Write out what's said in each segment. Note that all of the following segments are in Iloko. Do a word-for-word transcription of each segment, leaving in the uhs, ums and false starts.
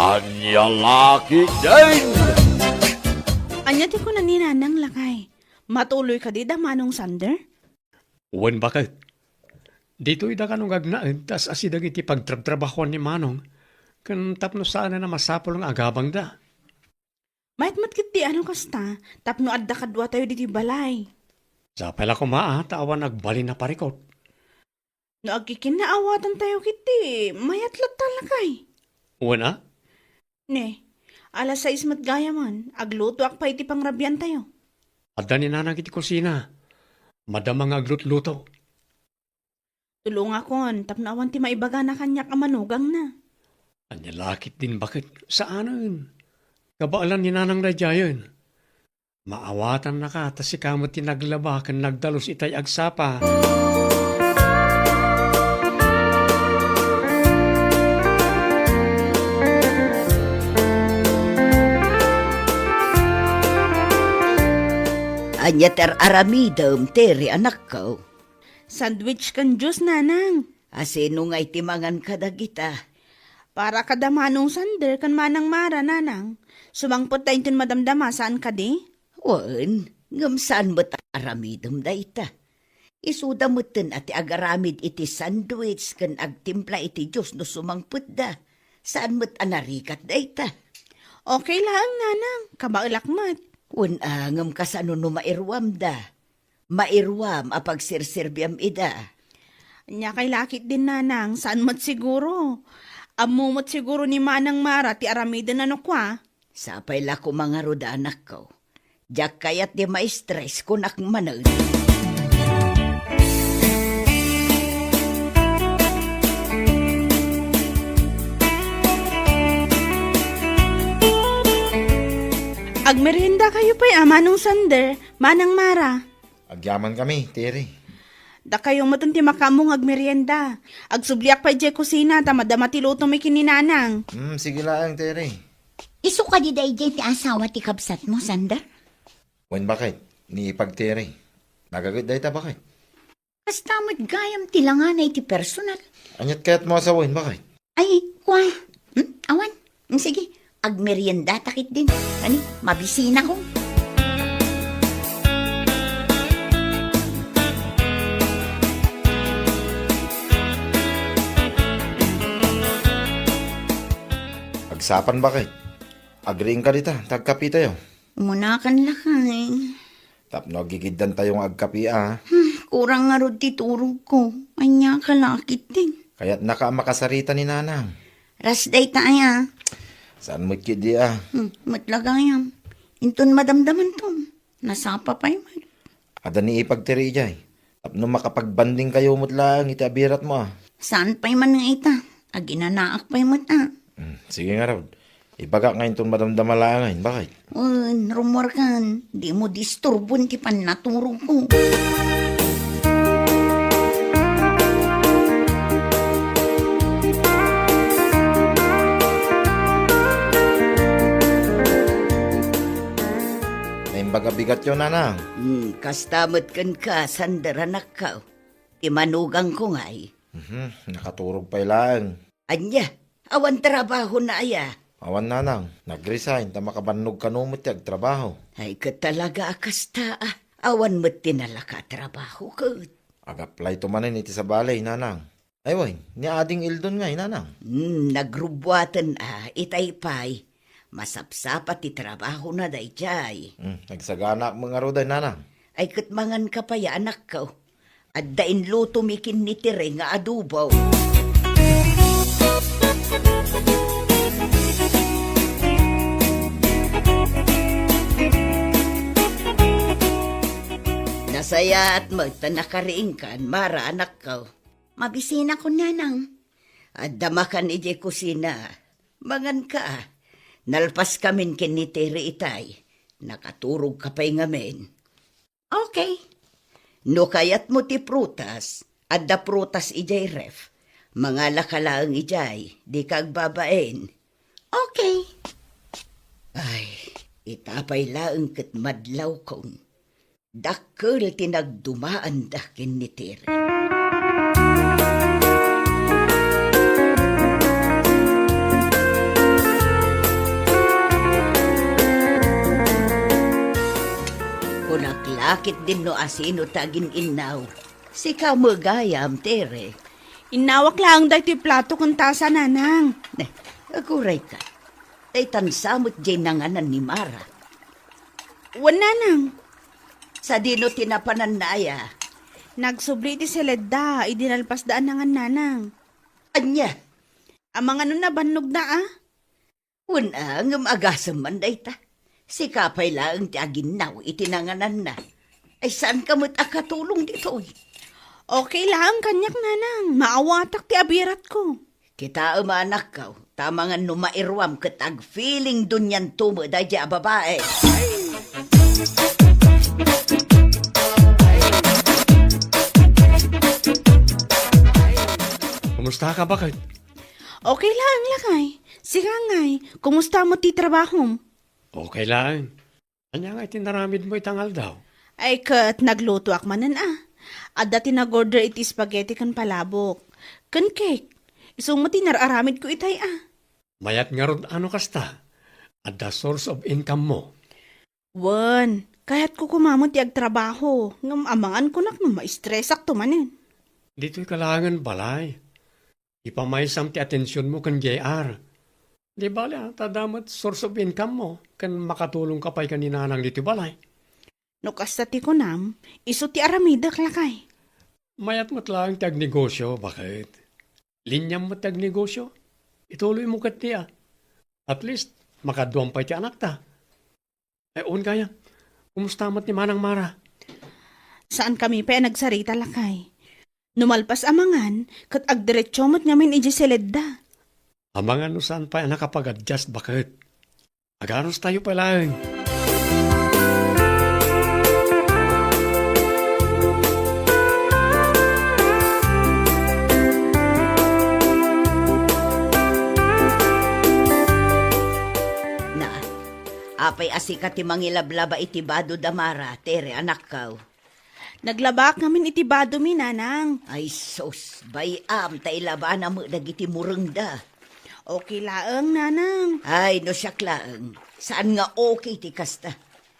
Ania la ketdin? Ania ti kuna ni Nanang, lakay? Matuloy kadi da Manong Sander? Wen, baket. Ditoy da kano nga agnaed ta as-asi dagiti pagtrabtrabahoan ni Manong, ken tapno saanen a masapul nga agabangda. Mayat met ketdi a no kasta, tapno adda kaduatayo ditoy balay. Sapay la koma a ta awan agbalin a parikut. No agkikinnaawatan tayo ketdi, mayat latta, lakay. Wen a? Ne, alas sais met gayamen, aglutoak pay iti pangrabian tayo. Adda ni Nanang iti kusina. Madama nga aglutluto. Tulongakon tapno awan ti maibagana kaniak a manugangna. Ania la ketdin, baket? Saanen. Kabaelan ni Nanang daydiayen. Maawatannaka ta sika met ti naglaba ken nagdalus itay agsapa. Ania ti ar-aramidem, Tere, anakko? Sandwich ken juice, Nanang. A, sino ngay ti mangan kadagita? Para kada Manong Sander ken Manang Mara, Nanang. Sumangpet ta inton madamdama, saan kadi? Wen, ngem saan met a aramidem dayta. Isuda metten a ti agaramid iti sandwich ken agtimpla iti juice no sumangpetda. Saan met a narigat dayta. Okay laeng, Nanang. Kabaelak met. Wen a, ngem kasano no mairuamda? Mairuam a pagserserbiam ida. Ania kay la ketdin, Nanang, saan met siguro. Ammo met siguro ni Manang Mara ti aramiden a no kua. Sapay la koma ngarud, anakko. Diak kayat ti ma-stress, kunak manen. Agmerienda kayo pay a, Manong Sander, Manang Mara. Agyamankami, Tere. Dakayo met ti makaammo nga agmerienda. Agsubliak pay idiay kusina ta madama ti lutomi ken ni Nanang. Hmm, sige laeng, Tere. Isu kadi daydiay ti asawa ti kabsatmo, Sander? Wen, baket. Ni ipag, Tere. Nagaget dayta, baket. Kasta met gayam ti langana iti personal. Aniat kayatmo a sawen, baket? Ay, kua. Hmm? Awan. Hmm, sige, agmeriendata ketdin. Kani, mabisinako. Agsapan, baket. Agriingka dita, ta agkapitayo. Umunakan, lakay. Tapno aggigiddantayo nga agkapi a. Hmm, kurang ngarud ti turogko. Ania ka la ketdin? Kayatnaka a makasarita ni Nanang. Ras dayta aya. Saan met ketdi a? Hmm, met la gayam. Inton madamdamanton, nasapa pay met. Adda ni ipag, Tere, idiay. Tapno makapagbandingkayo met laeng iti abiratmo a. Saan pay man nga ita? Aginanaak pay met a. Hmm, sige ngarud. Ibagak nga inton madamdama laengen, baket? Wen, rummuarkan. Dimo disturbon ti pannaturogko. Naimbag a bigatyo, Nanang. Hmm, kasta met kenka, Sander, anakko. Ti manugangko ngay. Mhm, nakaturog pay laeng. Ania? Awan trabahona aya? Awan, Nanang. Nag-resign ta makabannog kano met ti agtrabaho. Ay, ket talaga a kasta a. Awan met ti nalaka a trabaho ket. Ag-applyto manen iti sabali, Nanang. Ay, wen, ni Ading Eldon ngay, Nanang. Hmm, nagrubbuaten a, itay pay. Masapsapa ti trabahona daydiay. Hmm, nagsaganaak met ngarud, Nanang. Ay, ket manganka pay a, anakko. Adda inlutomi ken ni Tere nga adobo. Nasayaat met ta nakariingkan, Mara, anakko. Mabisinakon, Nanang. Adda makan idiay kusina. Manganka. Nalpaskamin ken ni Tere itay. Nakaturogka pay ngamin. Okay. No kayatmo ti prutas, adda prutas idiay ref. Mangalaka laeng idiay, dika agbabain. Okay. Ay, ita pay laeng ket madlawkon. Dakkel ti nagdumaanda ken ni Tere. Akitdin no asino ti agin-innaw. Sika met gayam, Tere. Innawak laeng daytoy plato ken tasa, Nanang. Ne, agurayka. Daytan sa met diay nanganan ni Mara. Wen, Nanang. Sadino ti napananna aya? Nagsubli ti Seledda idi nalpasda a nangan, Nanang. Ania? Amangan no nabannogda, a? Wen a, ngem agasem man dayta. Sika pay laeng ti aginnaw iti nangananna. Ay, saanka met a katulong ditoy? Okay laeng kaniak, Nanang. Maawatak ti abiratko. Kitaem a, anakko, ta amangan no mairuam ket agfeeling dunianto met daydiay a babai. Kumustaka, baket? Okay laeng, lakay. Sika ngay, kumusta met ti trabahom? Okay laeng. Ania ngay ti naramidmo ita nga aldaw? Ay, ket naglutoak manen, a. Adda ti nag-order iti spaghetti ken palabok. Ken cake. Isu met ti nar-aramidko itay, a. Mayat ngarud a no kasta. Adda source of income mo. Wen, kayatko koma met ti agtrabaho, ngem amangan kunak no maistresakto manen. Ditoyka laengen balay. Ipamaysam ti atensionmo ken J R. Di bale, a, ta adda met source of income mo, ken makatulongka pay ken ni Nanang ditoy balay. No kasta ti kunam, isu ti aramidek, lakay. Mayat met laeng ti agnegosio, baket? Liniam met ti agnegosio. Ituloymo ketdi, a. At least, makaduam pay ti anakta. Ay, wen gayam. Kumusta met ni Manang Mara? Saankami pay a nagsarita, lakay. No malpas a mangan, ket agdiretso met ngamin idiay seledda. Amangan no saan pay a nakapag-adjust, baket? Aganustayo pay laeng. Na, apay a sika ti mangilablaba iti bado da Mara, Tere, anakko? Naglabaak ngamin iti badomi, Nanang. Ay sus, bay-am ta ilabana met dagiti murengda. Okay laeng, Nanang. Ay, no siak laeng, saan nga okay ti kasta.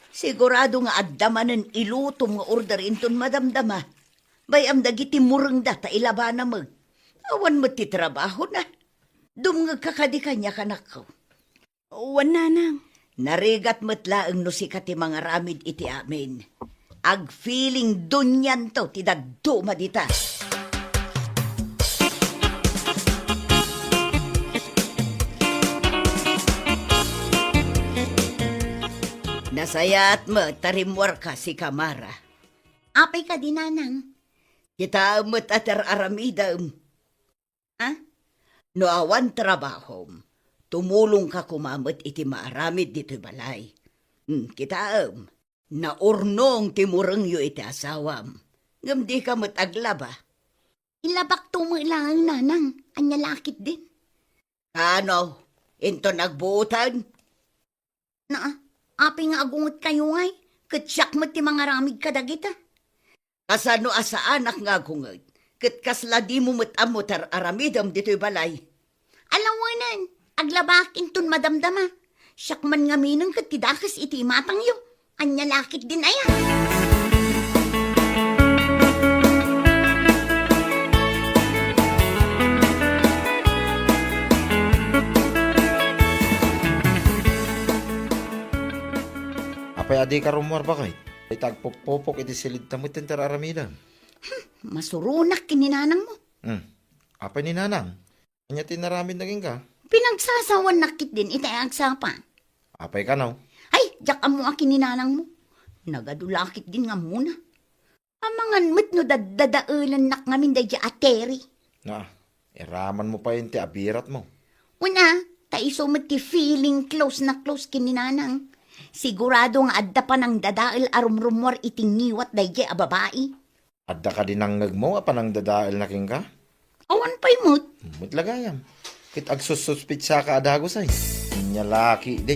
Sigurado nga adda manen ilutom nga order inton madamdama. Bay-am dagiti murengda ta ilabana met. Awan met ti trabahona. Dumngegka kadi kaniak, anakko. Wen, Nanang. Narigat met laeng no sika ti mangaramid iti amin. Agfeeling dunianto ti dadduma dita. Nasayaat met ta rimmuarka, sika Mara. Apay kadi, Nanang? Kitaem met a ti ar-aramidem. A? No awan trabahom, tumulongka koma met iti maaramid ditoy balay. Hmm, kitaem, naurnong ti murengyo iti asawam, ngem dika met aglaba. Ilabakto met laeng, Nanang. Ania la ketdin? Kano, inton agbuoten? Naa, apay nga agungetkayo ngay, ket siak met ti mangaramid kadagita. Kasano a saanak nga agunget, ket kasla dimo met ammo ti ar-aramidem ditoy balay? Alawenen, aglabaak inton madamdama. Siak man ngaminen ket ti dakes iti imatangyo. Ania la ketdin aya? Apay a dika rummuar, baket? Ita agpupupok iti siledta met ti ar-aramidem. Hmm, masuronak ken ni nanangmo. Hmm. Apay ni nanang? Ania ti inaramidna kenka? Pinagsasawannak ketdin ita agsapa. Apay kano? Ay, diak ammo a ken ni nanangmo. Nagadu la ketdin nga ammona. Amangan met no daddadaelennak ngamin daydiay a Terry. Na, iramanmo pay ti abiratmo. Una, ta isu met ti feeling close na close ken ni nanang. Sigurado nga adda panangdadael a rumrummuar iti ngiwat daydiay a babai. Adda kadi nangngegmo a panangdadaelna kenka? Awan pay met. Met la gayam. Ket agsussuspitsaka a dagus ay. Ania la ketdi.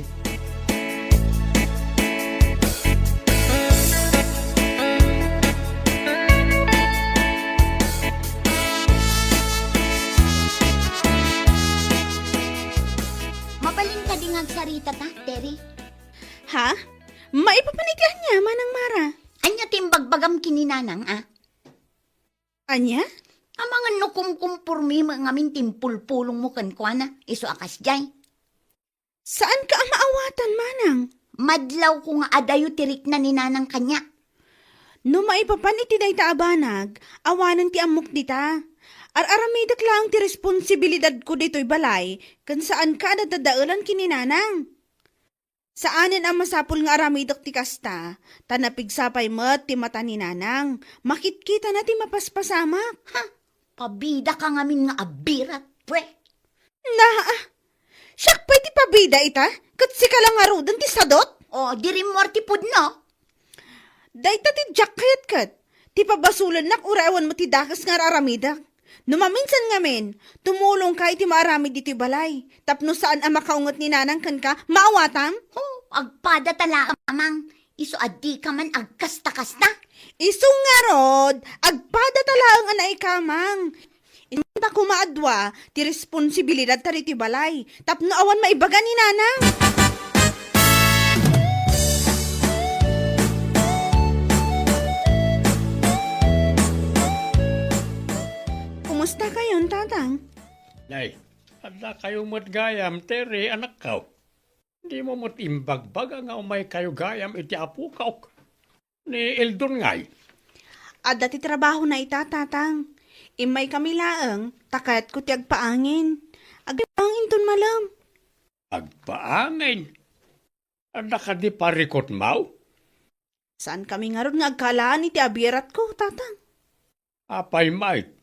Mabalin kadi nga agsarita ta, Terry? Ha? Maipapan iti ania, Manang Mara? Ania ti imbagbagam ken ni Nanang, a? Ania? Amangan no kumkumpormi met ngamin ti impulpulongmo kenkuana, isu a kasdiay. Saanka a maawatan, manang. Madlawko nga adayo ti rikna ni Nanang kaniak. No maipapan iti dayta a banag, awanen ti ammok dita. Ar-aramidek laeng ti responsibilidadko ditoy balay, ken saanka a dadadaelan ken ni Nanang. Saanen a masapul nga aramidek ti kasta, ta napigsa pay met ti mata ni Nanang. Makitkitana ti mapaspasamak. Ha? Pabidaka ngamin nga abirat, pwe. Naa, siak pay ti pabida ita, ket sika la ngaruden ti sadut? O, di rimmuar ti pudno. Dayta ti diak kayat ket, ti pabasolennak uray awan met ti dakes nga ar-aramidek. No maminsan ngamin, tumulongka iti maaramid ditoy balay, tapno saan a makaunget ni Nanang kenka, maawatam? O, agpada ta laeng, Amang. Isu a dika man agkasta-kasta. Isu ngarud, agpada ta laeng a naikamang. Inta koma a dua ti responsibilidadta ditoy balay, tapno awan maibaga ni Nanang. Kumusta kayon, Tatang? Nay, adda kayo met gayam, Tere, anakko. Dimo met imbagbaga nga umaykayo gayam iti apokok, ni Eldon ngay. Adda ti trabahona ita, Tatang. Immaykami laeng, ta kayatko ti agpaangin. Agpaangin inton malem. Agpaangin? Adda kadi parikutmo? Saankami ngarud nga agkaalaan iti abiratko, Tatang. Apay met?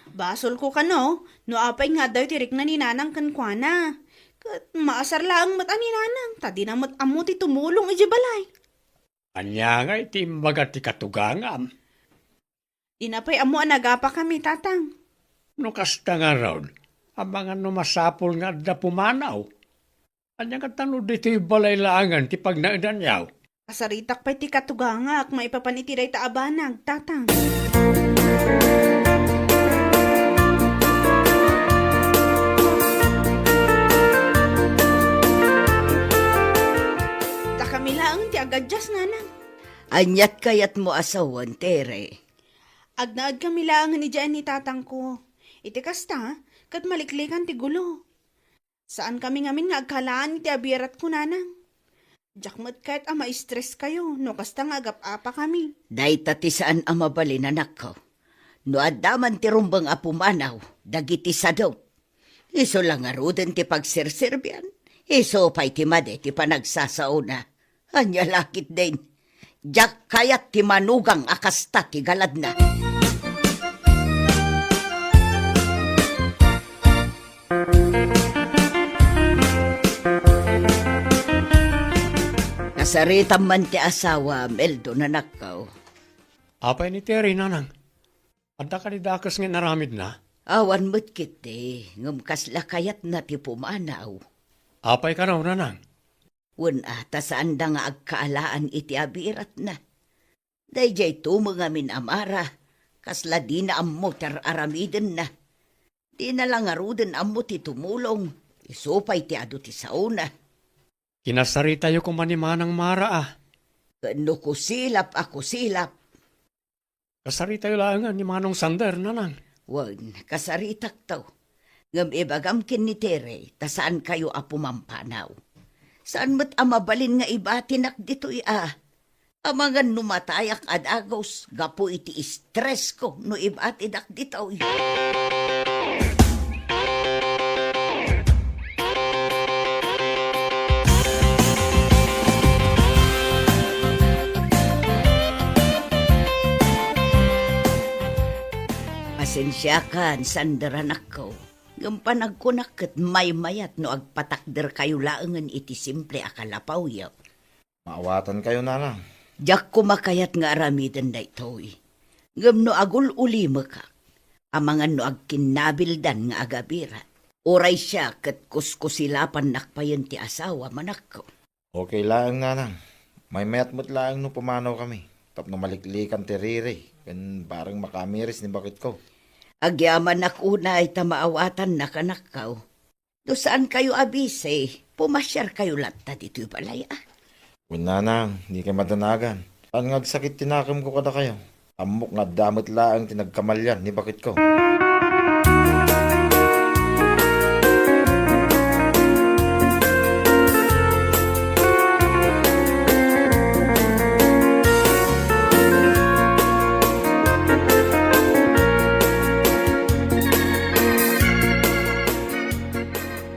Basolko kano, no apay nga addayo ti rikna ni Nanang kenkuana. Ket maasar laeng met a ni Nanang, ta dina met ammo ti tumulong idiay balay. Ania ngay ti imbaga ti katugangam? Dina pay ammo a nagapakami, Tatang. No kasta ngarud, amangan no masapul nga adda pumanaw. Ania ngata no ditoy balay laengen ti pagnaedanyo? Kasaritak pay ti katugangak maipapan iti dayta a banag, Tatang. Ta kami laeng ti agadias, Nanang. Aniat kayatmo a sawen, Tere? Agnaed kami laengen idiay ni tatangko. Iti kasta, ket maliklikan ti gulo. Saankami ngamin nga agkaalaan iti abiratko, Nanang. Diak met kayat a ma-stress kayo no kasta nga agap-apakami. Dayta ti saan a mabalin, anakko. No adda man ti rumbeng a pumanaw dagiti sadut, isu la ngaruden ti pagserserbian, isu pay ti madi ti panagsasaona. Ania la ketdin? Diak kayat ti manugang a kasta ti galadna. Nasaritam man ti asawam, Eldon, anakko. Apay ni Tere, Nanang? Adda kadi dakes nga inaramidna? Awan met ketdi, ngem kasla kayatna ti pumanaw. Apay kano, Nanang? Wen a, ta saanda nga agkaalaan iti abiratna. Daydiay tumeng amin a Mara, kasla dina ammo ti ar-aramidenna. Dina la ngaruden ammo ti tumulong, isu pay ti adu ti saona. Kinasaritayo koma ni Manang Mara, a. Ken no kusilap a kusilap. Kasaritayo laengen ni Manong Sander, Nanang. Wen, kasaritakto. Ngem ibagam ken ni Tere, ta saankayo a pumampanaw. Saan met a mabalin nga ibatinak ditoy a. Amangan no matayak a dagus gapu iti stress ko no ibatidak ditoy. Pasensiakan, Sander, anakko. Ngem panagkunak ket maymayat no agpatakderkayo laengen iti simple a kalapawyo. Maawatankayo, Nanang. Diak koma kayat nga aramiden daytoy. Ngem no agul-ulimekak, amangan no agkinnabildan nga agabirat. Uray siak ket kuskusilapannak payen ti asawam, anakko. Okay laeng, Nanang. Maymayat met laeng no pumanawkami, tapno maliklikan ti riri, ken bareng makamiris ni baketko. Agyamanak unay ta maawatannak, anakko. No saankayo a bisi, pumasiarkayo latta ditoy balay, a. Wen, Nanang, dikay madanagan. Saan nga agsakit ti nakemko kadakayo. Ammok nga adda met laeng ti nagkamalian ni baketko.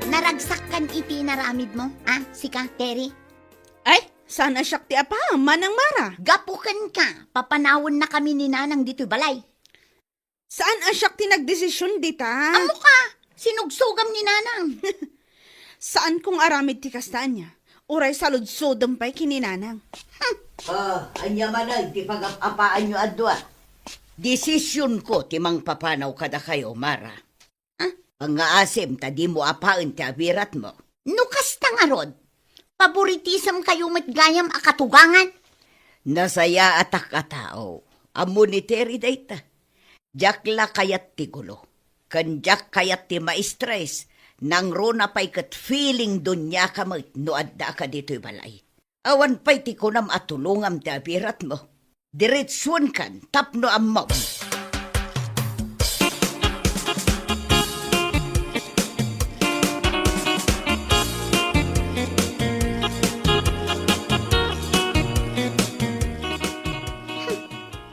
Naragsak kan iti inaramidmo, a, sika, Terry? Ay, saan a siak ti apaam, Manang Mara? Gapu kenka, papanawennakami ni Nanang ditoy balay. Saan a siak ti nagdesision dita? Ammoka, sinugsogam ni Nanang. Saankong aramid ti kasta, ania? Uray saludsodem pay ken ni Nanang. O, ania manen ti pagap-apaanyo a dua? Desisionko ti mangpapanaw kadakayo, Mara. A? Pangngaasim ta dimo apaen ti abiratmo. No kasta ngarud, paboritisem kayo met gayam a katugangan. Nasayaatak a tao. Ammo ni Terry dayta. Diak la kayat ti gulo. Ken diak kayat ti maistres. Nangruna pay ket feeling duniaka met no addaaka ditoy balay. Awan pay ti kunam a tulongam ti abiratmo. Diretsuenkan tapno ammom.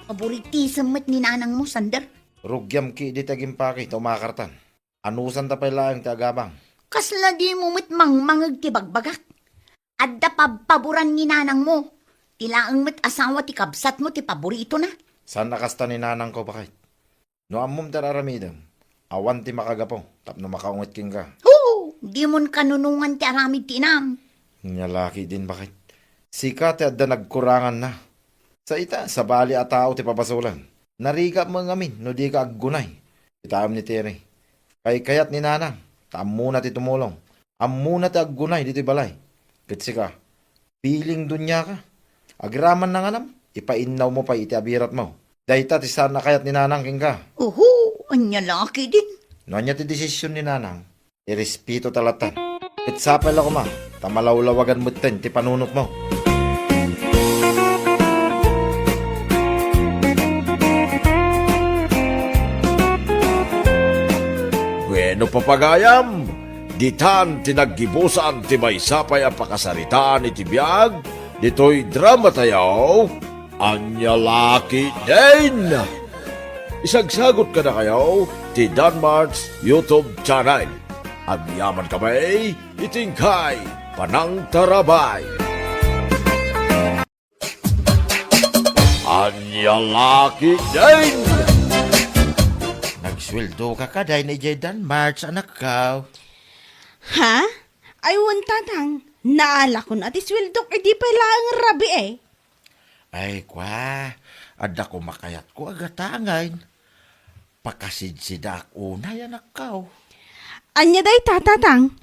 Paboritisem met ni Nanangmo, Sander. Rugiam ketdi ti agimpake ta umakartan. Anusanta pay laeng ti agabang. Kasla dimo met mangmangeg ti bagbagak? Adda pabpaboran ni Nanangmo. Ti laeng met asawa ti kabsatmo ti paboritona. Saan a kasta ni Nanangko, baket. No ammom ti ar-aramidem, awan ti makagapu tapno makaunget kenka. Hoo! Dimon kanunongan ti aramid ti inam. Nia la ketdin, baket. Sika ti adda nagkuranganna. Sa ita, sabali a tao ti pabasolan. Narigak met ngamin no dika aggunay. Kitaem ni Terry. Kaykayat ni Nanang, ta ammona ti tumulong. Ammona ti aggunay ditoy balay. Ket sika, feeling duniaka. Agraman na ngarud, ipainnawmo pay iti abiratmo. Dayta ti saan a kayat ni Nanang kenka. Oho, ania la ketdin? No ania ti desisyon ni Nanang, irespeto ta latta. Ket sapay la koma, ta malawlawagan metten ti panunotmo. Bueno, papagayam, ditan ti naggibusan ti maysa pay a pakasaritaan iti biag ditoy dramatayo. Ania la ketdin? Isagsagot kadakayo ti Danmart's YouTube channel. Agyamankami iti inkay panangtarabay. Ania la ketdin? Nagsueldoka kadi idiay Danmart's, anakko? Ha? Ay, wen, Tatang. Naalakon a ti sueldok idi pay laeng rabii. Ay, kua, adda koma kayatko a gatangen. Pakasidsidaak unay, anakko. Ania dayta, Tatang?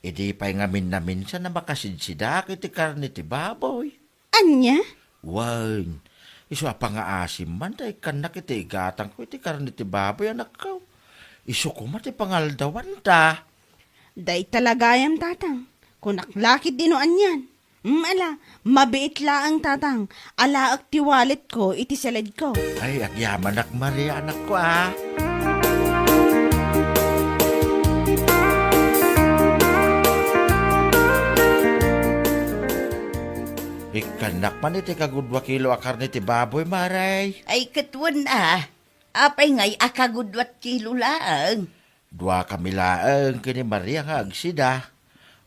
Idi pay ngamin-naminsan a makasidsidaak iti karne ti baboy. Ania? Wen, isu a pangngaasim man ta ikkannak iti igatangko iti karne ti baboy, anakko. Isu koma ti pangaldawanta. Dayta la gayam, Tatang. Kunak la ketdi no anian. Mm, ala, mabiit laeng, Tatang. Alaek ti walletko iti saledko. Ay, agyamanak, Maria, anakko, a. Ikkannak man iti kagudua kilo a karne ti baboy, Maray. Ay, ket wen a. Apay ngay a kagudua kilo laeng? Duakami laeng ken ni Maria nga agsida.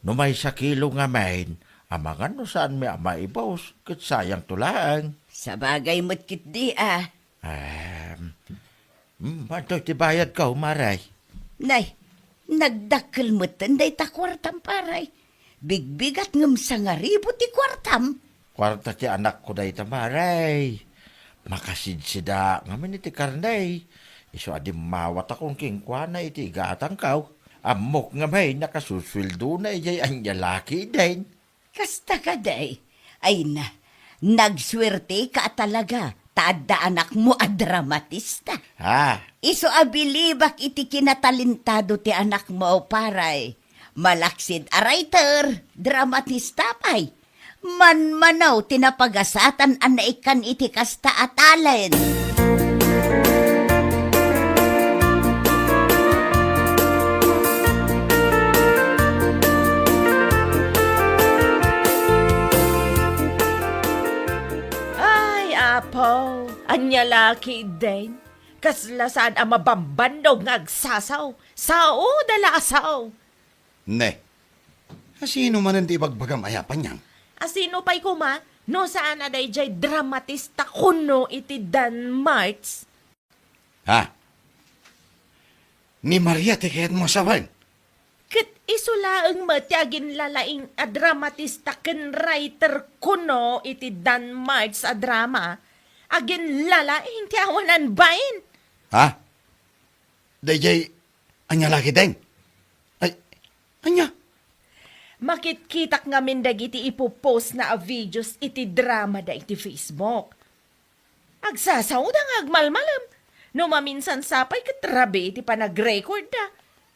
No maysa kilo ngamin, amangan no saanmi a maibus, ket sayangto laeng. Sabagay met ketdi a. Em, mm, antoy ti bayadko, Maray? Nay, nagdakkel metten dayta kuartam, Paray. Bigbigat ngem sangaribu ti kuartam. Kuarta ti anakko dayta, Maray. Makasidsidaak ngamin iti karne. Isu a dimmawatakon kenkuana iti igatangko. Ammok ngamin a kasusueldona idiay ania la ketdin. Kasta kadi? Ay na, nagsuerteka a talaga ta adda anakmo a dramatista. Ha? Isu a bilibak iti kinatalentado ti anakmo, Paray. Malaksid a writer, dramatista pay. Manmanaw ti napagasatan a naikkan iti kasta a talent. Ay, Apo, ania la ketdin? Kasla saan a mabambannog nga agsasao. Saoda la a sao. Ne, asino manen ti ibagbagam aya, Panyang? Asino pay koma no saan a daydiay dramatista kuno iti Danmarts? Ha? Ni Maria ti kayatmo a sawen? Ket isu laeng met ti aginlalaing a dramatista ken writer kuno iti Danmarts a drama. Aginlalaing ti awanan bain. Ha? Daydiay, ania la ketdin? Ay, ania? Makitkitak ngamin dagiti ipopost na a videos iti drama da iti Facebook. Agsasaoda nga agmalmalem. No maminsan sa pay ket rabii ti panagrecord da.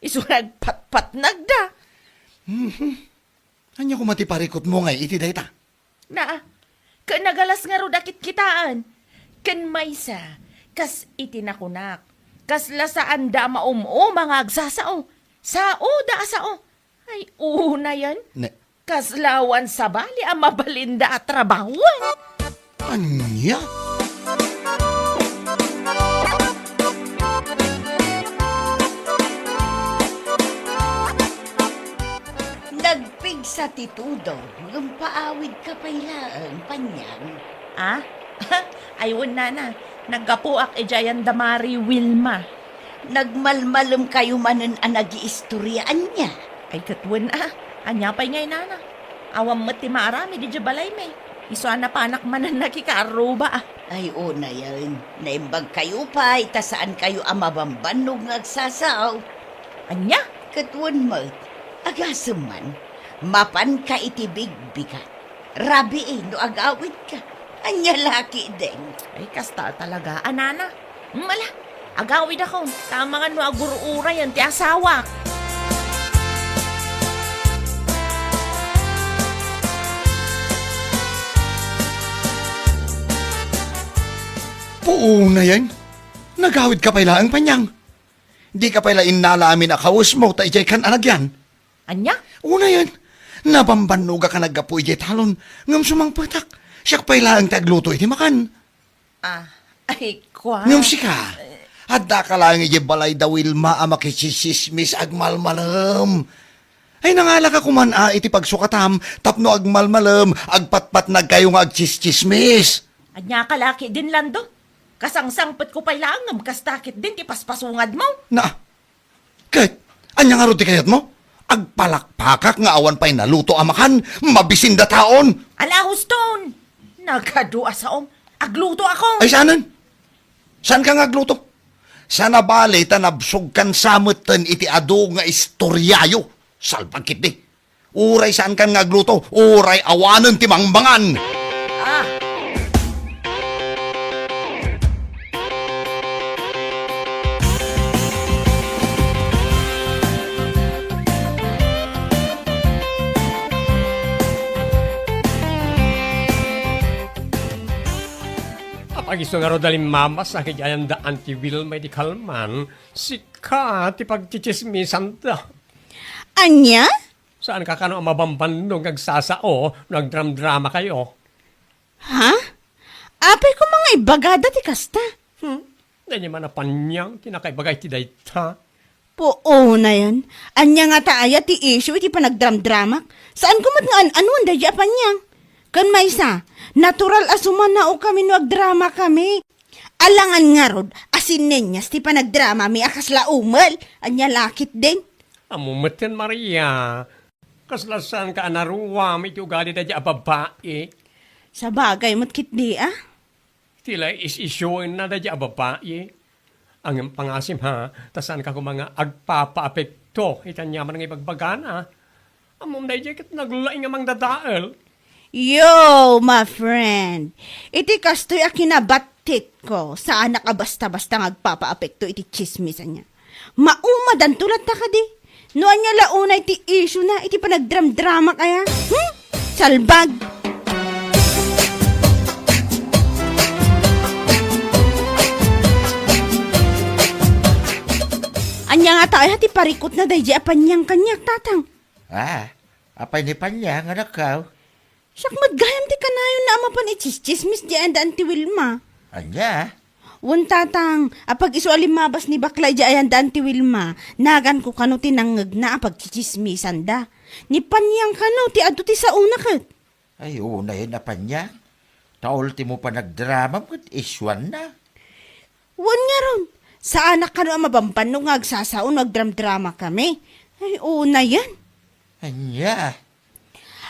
Isu nga agpatpatnag da. Mhm. Ania koma ti parikutmo ngay iti dayta? Naa, ket nagalas ngarud a kitkitaen. Ken maysa, kas iti nakunak, kasla saanda a maum-uma nga agsasao. Saoda a sao. Ay, unayen. Ne- Kasla awan sabali a mabalinda a trabahoen. Ania? Nagpigsa ti tudong, ngem paawidka pay laeng, Panyang. Ah? Ay, wen, nana. Naggapuak idiay anda Mari Wilma. Nagmalmalemkayo manen a nagiistorya, ania? Ay, ket wen, ah. Ania pay ngay, nana? Awan met ti maaramid idiay balaymi. Isu a napanak manen nakikaarruba, ah. Ay, unayen. Naimbagkayo pay, ta saankayo a mabambannog nga agsasao. Ania? Ket wen met, agasem man, mapanka iti bigbigat. Rabii no agawidka. Ania la ketdin? Ay, kasta talaga, a nana. Mala, agawidakon. Tama nga no agur-urayen ti asawak. Puunayen, nagawidka pay laeng, Panyang. Dika pay la innala amin a kawesmo ta idiay kan a nagyan. Ania? Unayen, nabambannogak a naggapu idiay talon, ngem sumangpetak. Siak pay laeng ti agluto iti makan. Ah, ay, kua. Ngem sika, addaka laeng idiay balay da Wilma a makitsismis agmalmalem. Ay, nangalaka koman a iti pagsukatam tapno agmalmalem, agpatpatnagkayo nga agtsistsismis. Ania ka la ketdin, Lando? Kasangsangpetko pay laeng ngem kasta ketdin ti paspasungad mo. Na, ket, ania ngarud ti kayatmo? Agpalakpakak nga awan pay naluto a makan, mabisin dataon. Ala, huston! Nagadu a saom, agluto ako. Ay, saanen? Saanka nga agluto? Saan a bale ta nabsogkan sa metten iti adu nga istoriayo. Salbag ketdi. Uray saankan nga agluto, uray awanen ti mangmangan. Ah. Apag isu ngarud a limmabas a kiti ayan da Auntie Wilma iti kalman, sika ti pagtsitsismisanda. Ania? Saanka kano a mabambannog nga agsasao no agdramdramakayo? Ha? Apay koma nga ibagada ti kasta? Hmm? Daydi man a Panyang ti nakaibaga iti dayta. Puonayen. Ania ngata aya ti issue iti panagdramdramak? Saanko met nga an-anuan daydi a Panyang. Ken maysa, natural a sumanaokami no agdramakami. Alangan ngarud a sinenyas ti panagdramami a kasla umel. Ania la ketdin? Ammo metten, Maria. Kasla saanka a naruam iti ugali daydi a babai. Sabagay met ketdi, a? Ti la is-isyuenna daydi a babai. Ngem pangasim, ha, ta saanka koma nga agpapaapekto iti aniaman nga ibagbagana. Ammom daydi ket naglaing a mangdadael. Yo, my friend, iti kastoy a kinabattitko, saanak a basta-basta nga agpapaapekto iti tsismis ania. Maumadanto latta kadi? No ania la unay ti issue na iti panagdramdramak aya? Hmm? Salbag! Ania ngata aya ti parikutna daydi a Panyang kaniak, Tatang? Ah, apay ni Panyang, anakkaw? Siak met gayam ti kanayonna a mapan itsistsismis diay ayan da Auntie Wilma. Ania? Wen, Tatang, apag-isu a limmabas ni bakla idiay ayan da Auntie Wilma, naganko kano ti nangngegna a pagtsitsismisanda. Ni Panyang kano ti adu ti saona ket. Ay, unayen a Panyang. Ta ultimo panagdramam ket isuanna. Wen ngarud, saanak kano a mabambannog nga agsasao no agdramdramakami. Ay, unayen. Ania?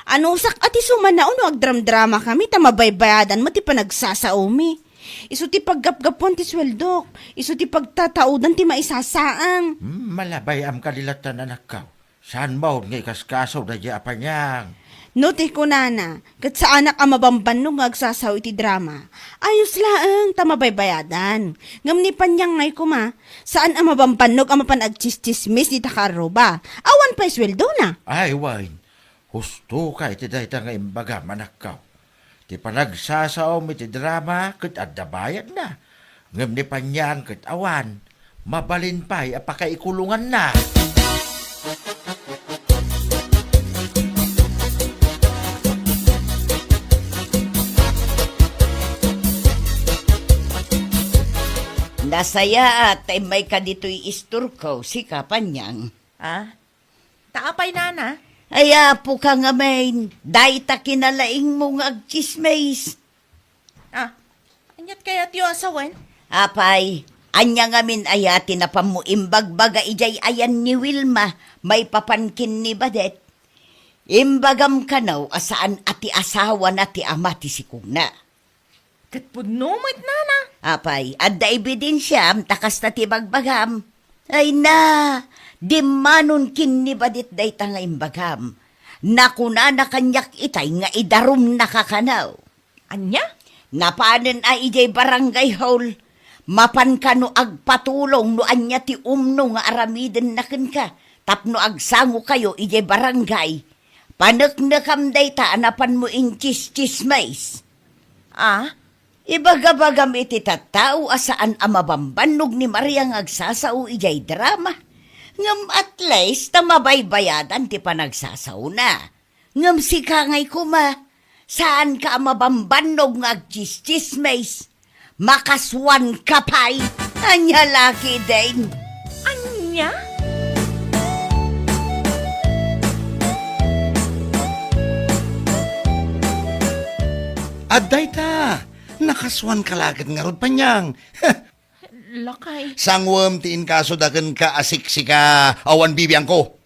Anusak a ti sumanaw no agdramdramakami ta mabaybayadan met ti panagsasaomi. Isu ti paggapgapuan ti sueldok, isu ti pagtataudan ti maisasaang. Hmm, malabay-am kadi latta, anakkaw. Saan maud nga ikaskaso daydi a Panyang? No ti kunana, ket saanak a mabambannog nga agsasao iti drama. Ayos laeng ta mabaybayadan. Ngem ni Panyang ngay koma, saan a mabambannog a mapan agtsistsismis dita kaarruba. Awan pay sueldona. Ay, wen. Husto ka iti dayta nga imbagam, anakkaw. Ti panagsasaom iti drama ket adda bayadna. Ngem ni Panyang ket awan, mabalin pay a pakaikulonganna. Nasayaat ta immayka ditoy istorko, sika, Panyang. Ah? Ta apay, nana? Ay, apoka ngamin, dayta kinalaingmo nga agtsismis. Ah, aniat kayatyo a sawen? Apay, ania ngamin aya ti napammo imbagbaga idiay ayan ni Wilma maipapan ken ni Badet? Imbagam kano a saan a ti asawana ti ama ti sikogna. Ket pudno met, nana. Apay, adda ebidensiam ta kasta ti bagbagam. Ay na, dimmanon ken ni Badet dayta nga imbagam. Nakunana kaniak itay nga idarumnaka kano. Ania? Napanen a idiay barangay hall. Mapan kano agpatulong no ania ti umno nga aramidenna kenka tapno agsangokayo idiay barangay. Paneknekam dayta a napanmo intsistsismis. Ah? Ibagabagam iti tattao a saan a mabambannog ni Maria nga agsasao idiay drama. Ngem at least ta mabaybayadan ti panagsasaona. Ngem sika ngay koma, saanka a mabambannog nga agtsistsismis. Makasuanka pay. Ania la ketdin? Ania? Adda ita. Nakasuanka la ket ngarud, Panyang. Lakay. Sanguem ti inkasoda kenka a siksika awan bibiangko.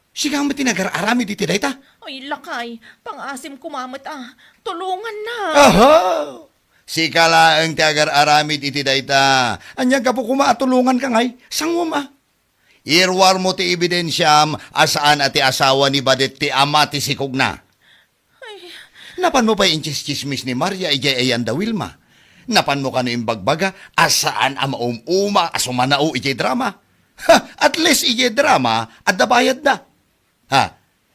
Sika met ti nagar-aramid iti dayta? Ay, lakay, pangasim koma met a. Tulongannak. Aha! Sika laeng ti agar-aramid iti dayta. Ania gapu koma a tulonganka ngay? Sanguem a. Iruarmo ti ebidensiam a saan a ti asawa ni Badet ti ama ti sikogna. Ay. Napanmo pay intsistsismis ni Maria idiay ayan da Wilma. Napanmo kano imbagbaga a saan a maum-uma a sumanao idiay drama. Ha, at least idiay drama, adda bayadda. Ha,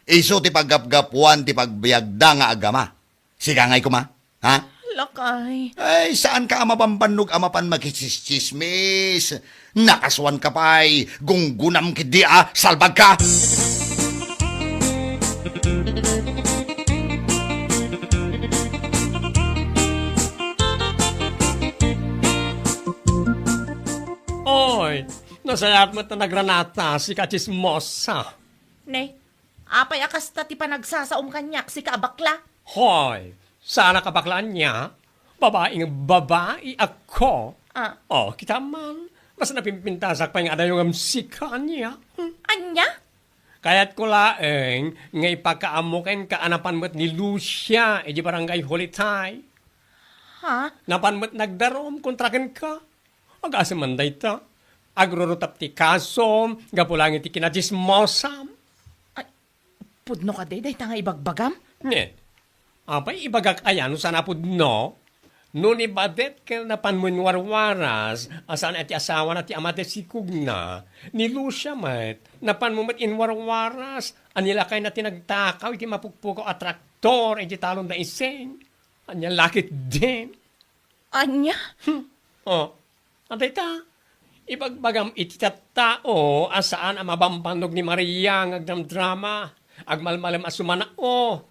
isu ti paggapgapuan ti pagbiagda nga agama. Sika ngay koma, ha? Lakay. Ay, saanka a mabambannog a mapan makitsistsismis. Nakasuanka pay, gunggunam ketdi a salbagka. Oy, nasayaat met a nagranata, sika a tsismosa. Ne, apay a kasta ti panagsasaom kaniak, sika a bakla? Hoy, saanak a bakla ania? Babai nga babai ako. Ah. Oh, kita man, mas napimpintasak pay nga adayo ngem sika ania? Hmm. Ania? Kayatko laeng nga ipakaammo kenka a napan met ni Lucia idiay barangay hall itay. Ha? Napan met nagdarum kontra kenka. Agasem man dayta. Agrurutap ti kasom gapu laeng iti kinatsismosam. Ay, pudno kadi dayta nga ibagbagam? Ne. Apay ibagak aya no saan a pudno? No ni Badet ket napanmo inwarwaras a saan a ti asawana ti ama ti sikogna, ni Lucia met, napanmo met inwarwaras a ni lakayna ti nagtakaw iti mapukpukaw a traktor iti talon da Ising. Ania la ketdin? Ania? Hmm. Oh. Adda ita. Ibagbagam iti tattao a saan a mabambannog ni Maria nga agdramdrama, agmalmalem a sumanao.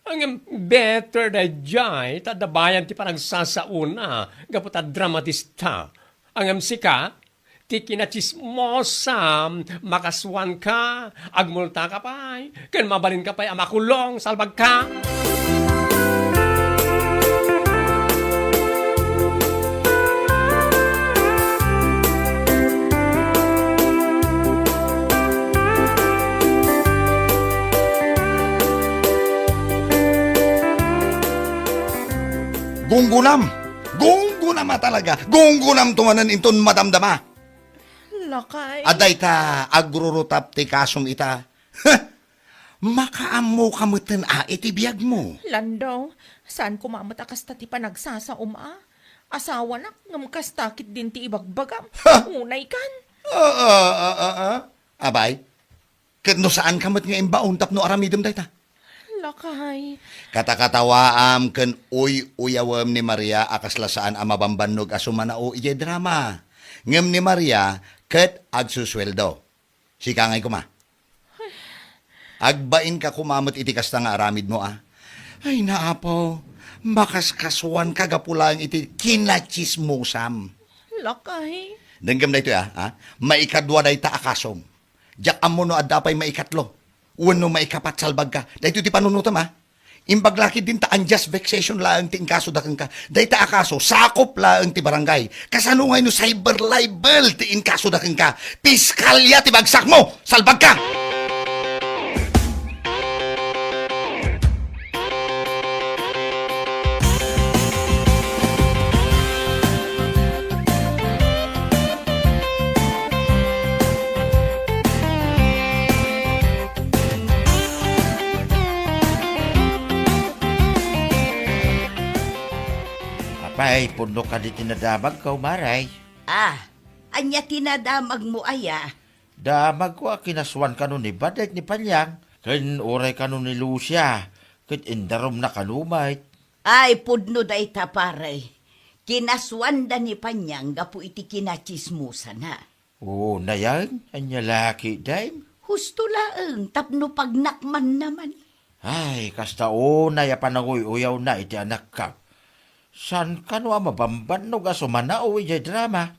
Ngem better daydiay ta adda bayan ti panagsasaona gapu ta dramatista. Ngem sika, ti kinatsismosa, makasuanka, agmultaka pay, ken mabalinka pay a makulong, salbagka! Gunggunam! Gunggunam a talaga! Gunggunamto manen inton madamdama! Lakay. Adda ita, agrurutap ti kasom ita. Makaammoka metten a iti biagmo. Lando, saan koma met a kasta ti panagsasaom a? Asawanak, ngem kasta ketdin ti ibagbagam. Ha? Unaykan. Ah, ah, ah, ah, ah. Abay, ket no saanka met nga imbaon tapno aramidem dayta? Lakay. Katakatawaam ken uy-uyawem ni Maria a kasla saan a mabambannog a sumanao idiay drama. Ngem ni Maria ket agsusueldo. Sika ngay koma. Agbainka koma met iti kasta nga aramidmo a. Ay, naapo, makaskasuanka gapu laeng iti kinatsismosam. Lakay. Denggem daytoy a, ha? Maikadua dayta a kasom. Diak ammo no adda pay maikatlo wenno maikapat, salbagka. Daytoy ti panunotem a. Imbag la ketdin ta unjust vexation laeng ti inkasoda kenka. Dayta a kaso, sakop laeng ti barangay. Kasano ngay no cyber libel ti inkasoda kenka? Piskalya ti bagsakmo! Salbagka! Apay, pudno kadi ti nadamagko, Maray? Ah, ania ti nadamagmo aya? Damagko a kinasuan kano ni Badet ni Panyang, ken uray kano ni Lucia, ket indarumna kano met. Ay, pudno dayta, pare. Kinasuanda ni Panyang gapu iti kinatsismosana. Unayen, ania la ketdin? Husto laeng tapno pagnakmanna man. Ay, kasta unay a pananguy-uyawna iti anakko. Saan kano a mabambannog a sumanao idiay drama